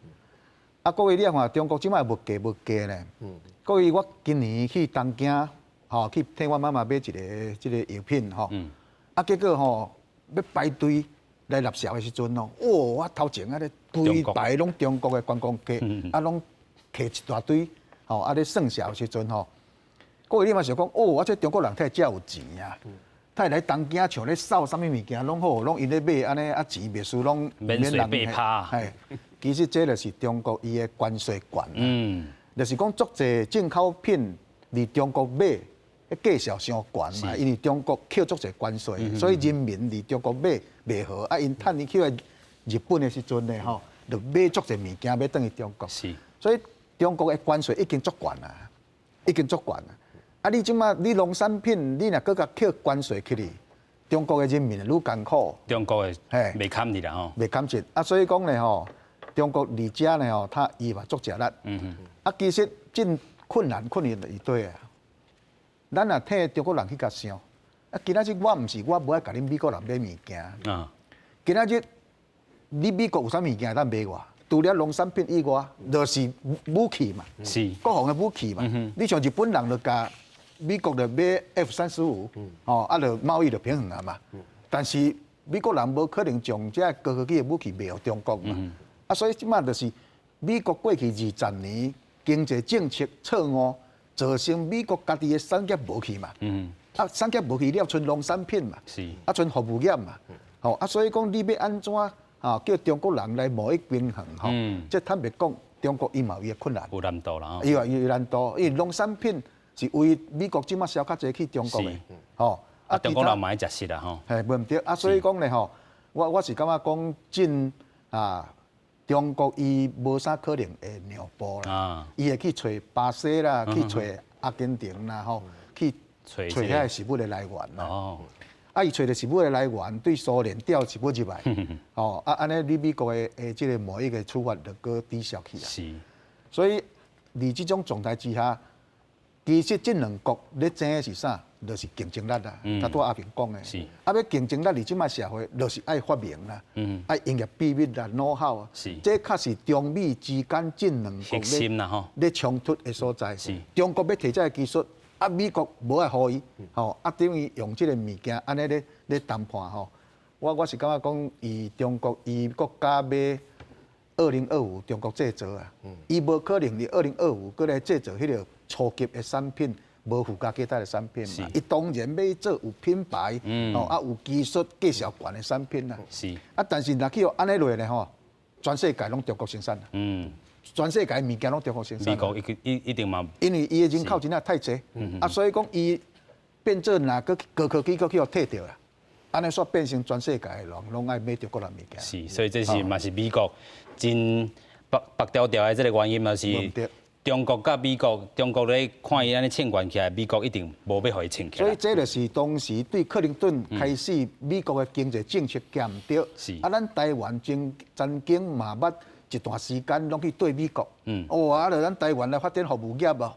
B: 啊，各位你看中國這擺物價物價咧。各位，我今年去東京，吼，去替我媽媽買一個這個藥品吼。啊，結果吼，欲排隊來納數的時陣哦，哇！我頭前按呢規排攏中國的觀光客，啊，攏提一大堆，吼，啊咧算數的時陣吼，各位你嘛想講，哦，啊，這中國人太遮有錢啊，他會來東京像咧掃啥物物件攏好，攏𪜶咧買按呢，啊錢袂輸攏
A: 免稅被拍。
B: 嘿，其實這就是中國伊的關稅懸。就是講足濟進口品佇中國買，彼價數傷懸嘛，因為中國扣足濟關稅，所以人民佇中國買袂好，啊，𪜶趁錢去日本的時陣呢，吼，就買足濟物件欲轉去中國。所以中國的關稅已經足懸啊，已經足懸啊。啊，你這馬你農產品，你若閣共扣關稅起去，中國的人民愈艱苦。
A: 中國的袂堪得啦吼。
B: 袂堪得啊，所以講呢吼，中國佇遮呢吼，他伊嘛足食力。啊，其實真困難困難佇佗啊。咱若替中國人去共想，啊，今仔日我毋是我無愛共恁美國人買物件。今仔日你美國有啥物件會當賣我？除了農產品以外，就是武器嘛。國防的武器嘛。你像日本人就共美國就買 F-35，吼，啊，就貿易就平衡啊嘛。但是美國人無可能將這高科技的武器賣予中國嘛。啊，所以這馬就是美國過去20年經濟政策錯誤，造成美國家己的產業無去嘛。啊，產業無去了，賰農產品嘛。啊，賰服務業嘛。吼，啊，所以講你欲按怎啊，叫中國人來貿易平衡吼，這坦白講，中國伊嘛有伊的困難。
A: 有難度啦。
B: 伊有伊難度，因為農產品是為美國這馬銷較濟去中國的，吼。
A: 啊，中國人嘛愛食實啦吼。
B: 嘿，無毋對啊，所以講咧吼，我是感覺講真啊，中國伊無啥可能會讓步啦，伊會去揣巴西啦，去揣阿根廷啦，吼，去揣遐個食物的來源啦。啊，伊揣著食物的來源，對蘇聯調食物入來，吼，啊，按呢你美國的這個貿易的處罰就閣抵消去啊。所以，佇這種狀態之下，其實這兩國咧爭的是啥？就是競爭力啦。頭拄仔阿平講的。啊，欲競爭力佇這馬社會，就是愛發明啦，愛營業秘密啦、know how 啊。這確實中美之間這兩國咧咧衝突的所在。中國欲提這个技術，啊，美國無愛予伊，吼，啊，等於用這個物件按呢咧咧談判吼。我是感覺講，伊中國伊國家欲2025中國製造啊，伊無可能佇2025閣來製造彼個初級的產品，無附加價值的產品嘛。伊當然欲做有品牌，吼啊有技術價數懸的產品啦。啊，但是若去予按呢落咧吼，全世界攏中國生產。全世界物件攏中國生產。
A: 美國一一一定嘛。
B: 因為伊的人口真正太濟，啊，所以講伊變做若閣高科技閣去予替著啦，按呢煞變成全世界的人攏愛買中國人物件。
A: 是，所以這是嘛是美國真縛縛牢牢的這個原因嘛是。中國佮美國，中國咧看伊按呢衝懸起來，美國一定無欲予伊衝起來。
B: 所以這就是當時對克林頓開始美國的經濟政策行毋對。啊，咱台灣曾曾經嘛捌一段時間攏去對美國。哦，啊，著咱台灣來發展服務業哦，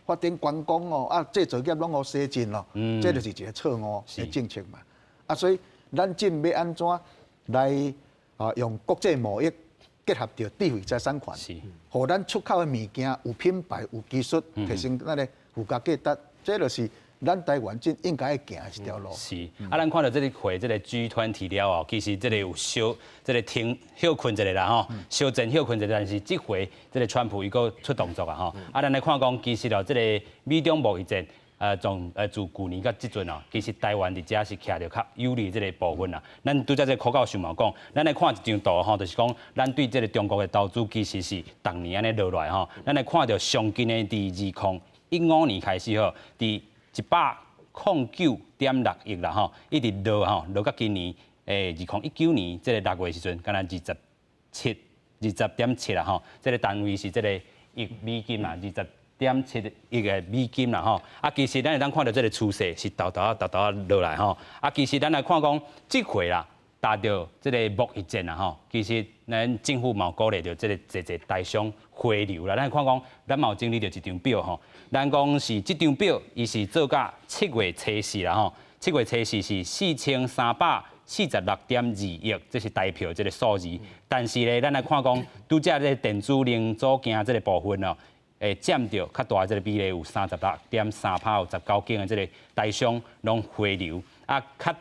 B: 發展觀光哦，啊，製造業攏予西進咯。這就是一個錯誤的政策嘛。啊，所以咱正欲按怎來啊用國際貿易結合著智慧財產權，予咱出口的物件有品牌、有技術，提升咱的附加價值，這就是咱台灣真應該行的一條路。
A: 是，啊，咱看著這个會這个 G20 了後，其實這个有小這个停歇睏一下啦吼，小陣歇睏一下，但是這回這个川普伊閣出動作啊吼。啊，咱來看講，其實哦，這个美中貿易戰，從自舊年到這陣哦，其實台灣佇遮是徛著較有利這个部分啦。咱拄才這个柯教授嘛講，咱來看一張圖吼，就是講咱對這个中國的投資其實是逐年按呢落來吼。咱來看著上近的佇2015年開始吼，佇109.6億啦吼，一直落吼，落到今年2019年這个6月時陣，敢若27、20.7啦吼，這个單位是這个億美金啦，20.7億个美金啦吼。啊，其實咱會當看著這个趨勢是沓沓仔沓沓仔落來吼。啊，其實咱來看講，這回啦，打著這个貿易戰啦吼，其實咱政府嘛有鼓勵著這个濟濟台商回流啦。咱看講，咱嘛有整理著一張表吼。咱講是這張表，伊是做甲7月初四啦吼。7月初四是4346.2億，這是台票這个數字。但是咧，咱來看講，拄才這个電子零組件這个部分哦，會佔著較大這个比例有36.3趴，有19間的這个台商攏回流。啊，較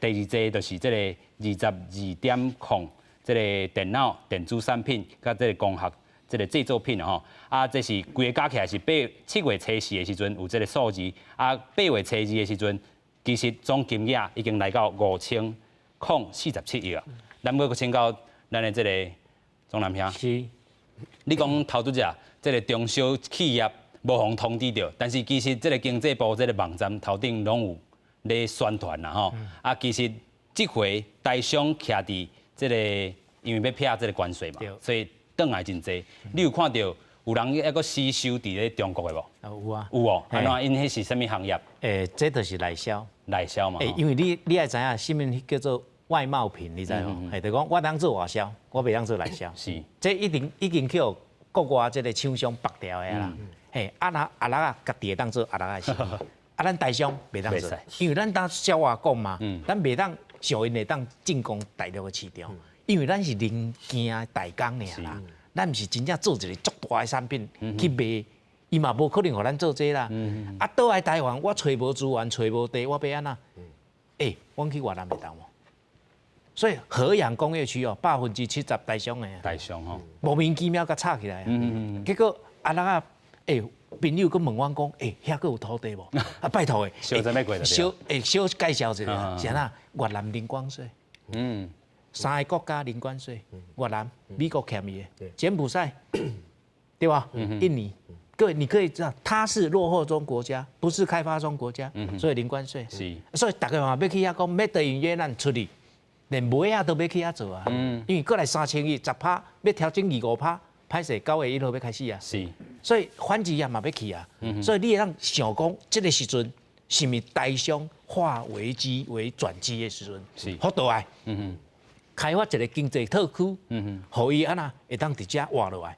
A: 第二濟就是這个22.0，這个電腦、電子產品佮這个光學這个製作品吼。啊，這是規个加起來是7月初四的時陣有這个數字，啊，8月初二的時陣，其實總金額已經來到5047億啊。咱閣請教咱的這个鍾南兄。
D: 是。
A: 你講頭拄才這个中小企業無予通知著，但是其實這个經濟部這个網站頭頂攏有咧宣傳啦吼。啊，其實這回台商徛佇這个，因為欲避這个關稅嘛，所以轉來真濟。你有看著有人猶閣死守佇咧中國的無？
D: 啊有啊。
A: 有哦，按怎？𪜶彼是啥物行業？
D: 這就是內銷。
A: 內銷嘛。
D: 因為你愛知影，啥物叫做外貿品，你知無？就講我會當做外銷，我袂當做內銷。這一定已經去予國外這个廠商縛牢的啦。嘿，啊若阿拉仔家己會當做阿拉仔的生意，啊咱台商袂當做，因為咱當小話講嘛，咱袂當像𪜶會當進攻大陸的市場，因為咱是零件代工爾啦，咱毋是真正做一个足大的產品去賣，伊嘛無可能予咱做這啦。啊，倒來台灣，我揣無資源，揣無地，我欲按怎？欸，阮去越南會當無？所以和陽工業區哦，70%台商的。
A: 台商吼，
D: 莫名其妙共炒起來。結果阿拉仔欸朋友閣問阮講，欸，遐閣有土地無？啊，拜託的，
A: 小
D: 小欸小介紹一下，是按怎？越南零關稅。三个國家零關稅，越南、美國欠伊的，柬埔寨，對吧？印尼，各位你可以知道，它是落後中國家，不是開發中國家，所以零關稅。所以大家嘛欲去遐講，made in 越南出去，連買仔都欲去遐做啊。因為過來3000億10趴，欲調整25趴，歹勢9月1號欲開始啊。所以反之也嘛欲去啊。所以你會當想講，這個時陣是毋是台商化危機為轉機的時陣？好倒來。開發一個經濟特區，予伊按怎會當佇遮活落來。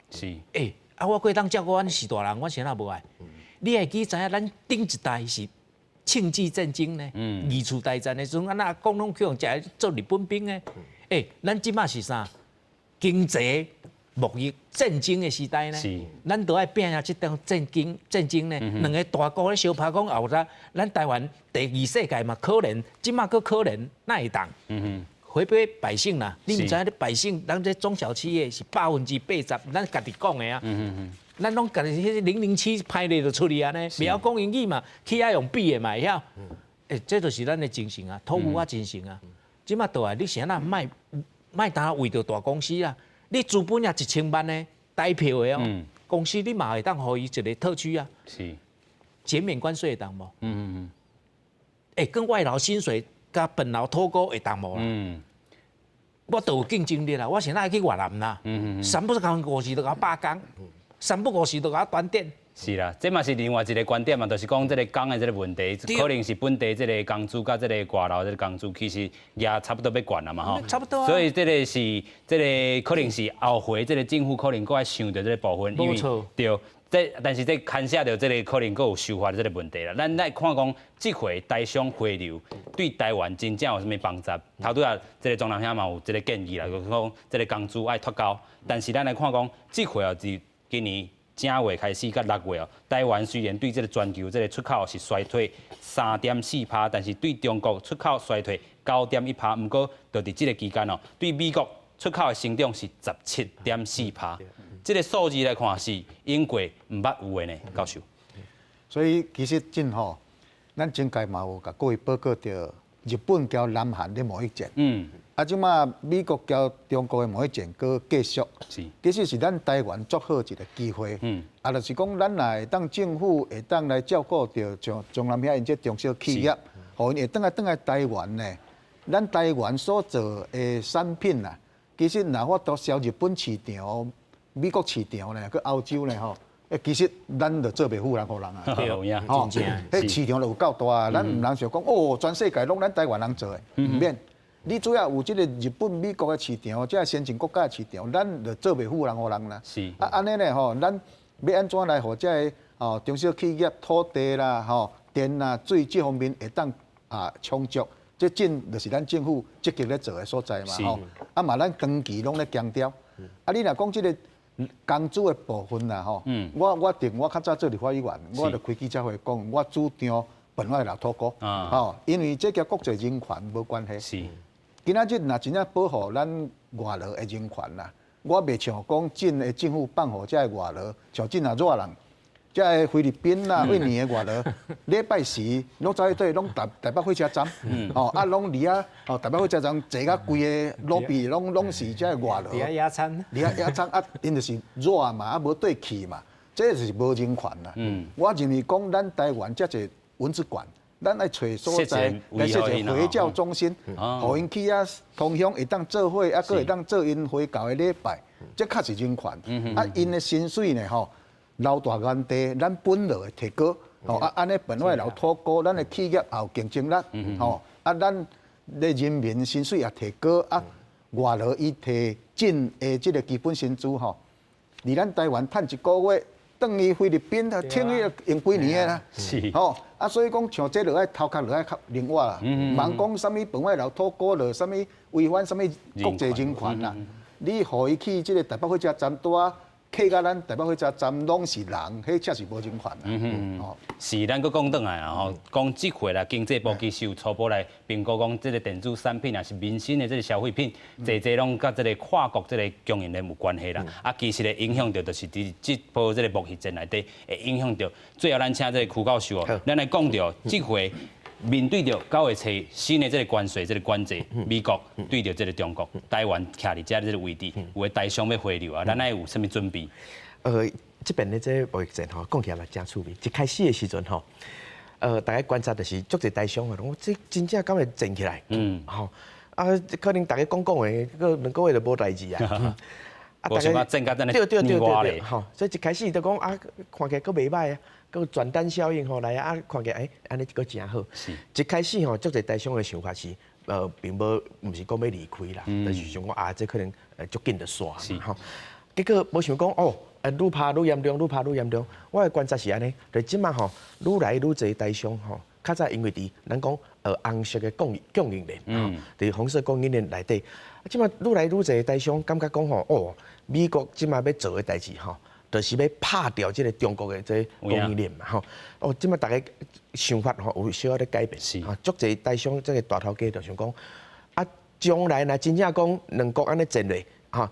D: 欸，啊，我過當照顧阮序大人，我是按怎無愛？你會記知影咱頂一代是慶忌戰爭呢？二次大戰的時陣，按怎阿公攏去予食做日本兵的？欸，咱這馬是啥？經濟貿易戰爭的時代呢？咱都愛拼下這種戰爭呢。兩個大國咧相拍講後仔，咱台灣第二世界嘛可憐，這馬閣可憐，哪會當？回歸百姓啦，你毋知影？你百姓，咱這中小企業是80%，咱家己講的啊。咱攏家己彼007歹咧就出去按呢，袂曉講英語嘛，去遐用比的嘛會曉。欸，這就是咱的精神啊，土牛仔精神啊。這馬倒來，你是按怎莫莫單為著大公司啊？你資本也1000萬的台票的哦，公司你嘛會當予伊一個特區啊？減免關稅會當無？欸，跟外勞薪水佮本勞脫鈎會當無啦？我都有競爭力啦，我是哪會去越南啦？三不五時就共我罷工，三不五時就共我斷電。
A: 是啦，這嘛是另外一個觀點嘛，就是講這個工的這個問題，可能是本地這個工資佮這個外勞這個工資，其實也差不多欲懸啦嘛吼。
D: 差不多啊。
A: 所以這個是這個可能是後回這個政府可能閣愛想著這個部分，因為
D: 無錯。
A: 對，這但是這牽涉著這個可能閣有修法的這個問題啦。咱來看講，這回台商回流對台灣真正有啥物幫助？頭拄仔這個莊南兄嘛有這個建議啦，就是講這個工資愛脫鈎。但是咱來看講，這回哦，自今年正月開始到6月哦，台灣雖然對這個全球這個出口是衰退3.4趴，但是對中國出口衰退9.1趴。毋過，就佇這個期間哦，對美國出口的成長是17.4趴。這個數字來看是英國毋捌有的呢，教授。
B: 所以其實真吼，咱前屆嘛有共各位報告著，日本交南韓的貿易戰。啊，這馬美國交中國的貿易戰閣繼續。其實是咱台灣足好一個機會。啊，就是講咱若會當政府會當來照顧著像中南遐𪜶這中小企業，予𪜶會轉來轉來台灣呢。咱台灣所做的產品啊，其實若法度銷日本市場、美國市場呢，去歐洲呢吼，欸，其實咱就做袂輸人予人啊。
A: 對，
B: 吼，彼市場就有夠大啊！咱毋通想講哦，全世界攏咱台灣人做的，毋免。你主要有這個日本、美國的市場，這個先進國家的市場，咱就做袂輸人予人啦。啊，按呢咧吼，咱欲按怎來予這个哦中小企業土地啦、吼電啦、水這方面會當啊充足，這真就是咱政府積極咧做的所在嘛吼。啊嘛，咱長期攏咧強調。啊，你若講這個工資的部分啦吼，我定我較早做立法委員，我就開記者會講，我主張本外勞脫鈎，吼，因為這佮國際人權無關係。今仔日若真正保護咱外勞的人權啦，我袂像講真的政府放予這个外勞，像真若熱人，這个菲律賓啦、印尼的外勞，禮拜時攏走去佗攏台北火車站，吼啊攏佇遐哦台北火車站坐甲規个 lobby 攏是這个外勞。
D: 佇遐野餐。
B: 佇遐野餐啊，𪜶就是熱嘛，啊無綴去嘛，這就是無人權啦。我認為講咱台灣遮濟蚊子館。咱愛揣所在來設一個回教中心，予𪜶去遐同鄉會當做伙，啊，閣會當做𪜶回教的禮拜，這較是人權。啊，𪜶的薪水呢吼，留佇原地，咱本勞會提高，吼啊，按呢本外勞脫鈎，咱的企業也有競爭力，吼啊，咱的人民薪水也提高，啊，外勞伊提進的這個基本薪資吼，佇咱台灣趁一個月，轉去菲律賓啊，請伊用幾年的啦，吼啊，所以講像這就愛頭殼就愛較靈活啦，毋通講啥物本外勞脫鈎落，啥物違反啥物國際人權啦，你予伊去這個台北火車站拄仔客共咱台北火車站攏是人，彼才是無人權啦。哦，
A: 是，咱閣講轉來啊吼，講這回啦，經濟部其實有初步來評估講，這個電子產品也是民生的這個消費品，濟濟攏佮這個跨國這個供應鏈有關係啦。啊，其實會影響著就是佇這波這個貿易戰內底會影響著。最後，咱請這個邱教授哦，咱來講著這回面對著9月初新的這個關稅這個管制，美國對著這個中國，台灣徛佇遮這個位置，有的台商欲回流啊，咱愛有啥物準備？
C: 這邊的這個貿易戰吼，講起來嘛誠趣味。一開始的時陣吼，大家觀察就是足濟台商啊，講這真正敢會戰起來？吼，啊，可能大家講講的，閣2個月就無代誌啊。
A: 啊，大家戰甲真
C: 對對對對對，吼，所以一開始就講啊，看起來閣袂䆀啊，閣轉單效應吼來啊，看起來欸，按呢閣誠好。一開始吼，足濟台商的想法是，並無，毋是講欲離開啦，就是想講啊，這可能足緊就煞嘛吼。結果無想講哦，愈拍愈嚴重，愈拍愈嚴重。我的觀察是按呢，就這馬吼，愈來愈濟台商吼，較早因為佇咱講紅色的供應鏈，佇紅色供應鏈內底，啊，這馬愈來愈濟台商感覺講吼，哦，美國這馬欲做的代誌吼，就是欲拍掉這个中國的這供應鏈嘛吼。哦，這馬逐家想法吼有小可咧改變，啊，足濟台商這个大頭家就想講，啊，將來若真正講兩國按呢戰落，吼，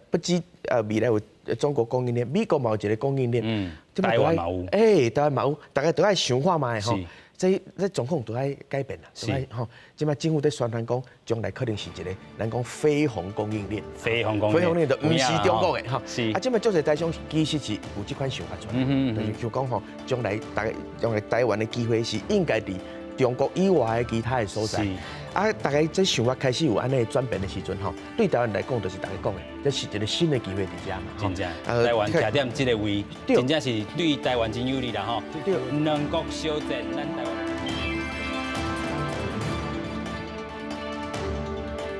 C: 不止未來有中國供應鏈，美國嘛有一個供應鏈，
A: 台灣嘛有，
C: 欸，台灣嘛有，逐家都愛想看覓吼。這這狀況都愛改變啦，都愛吼。這馬政府佇宣傳講，將來可能是一个咱講非紅供應鏈，
A: 非紅供
C: 應鏈，非紅鏈就毋是中國的吼。啊，這馬足濟台商其實是有這款想法出來，就是想講吼，將來大將來台灣的機會是應該佇中國以外的其他的所在。啊，逐家這想法開始有按呢轉變的時陣吼，對台灣來講，就是逐家講的，這是一个新的機會佇遮嘛。
A: 真正，台灣徛佇這个位，真正是對台灣真有利啦吼。兩國相戰，咱台灣。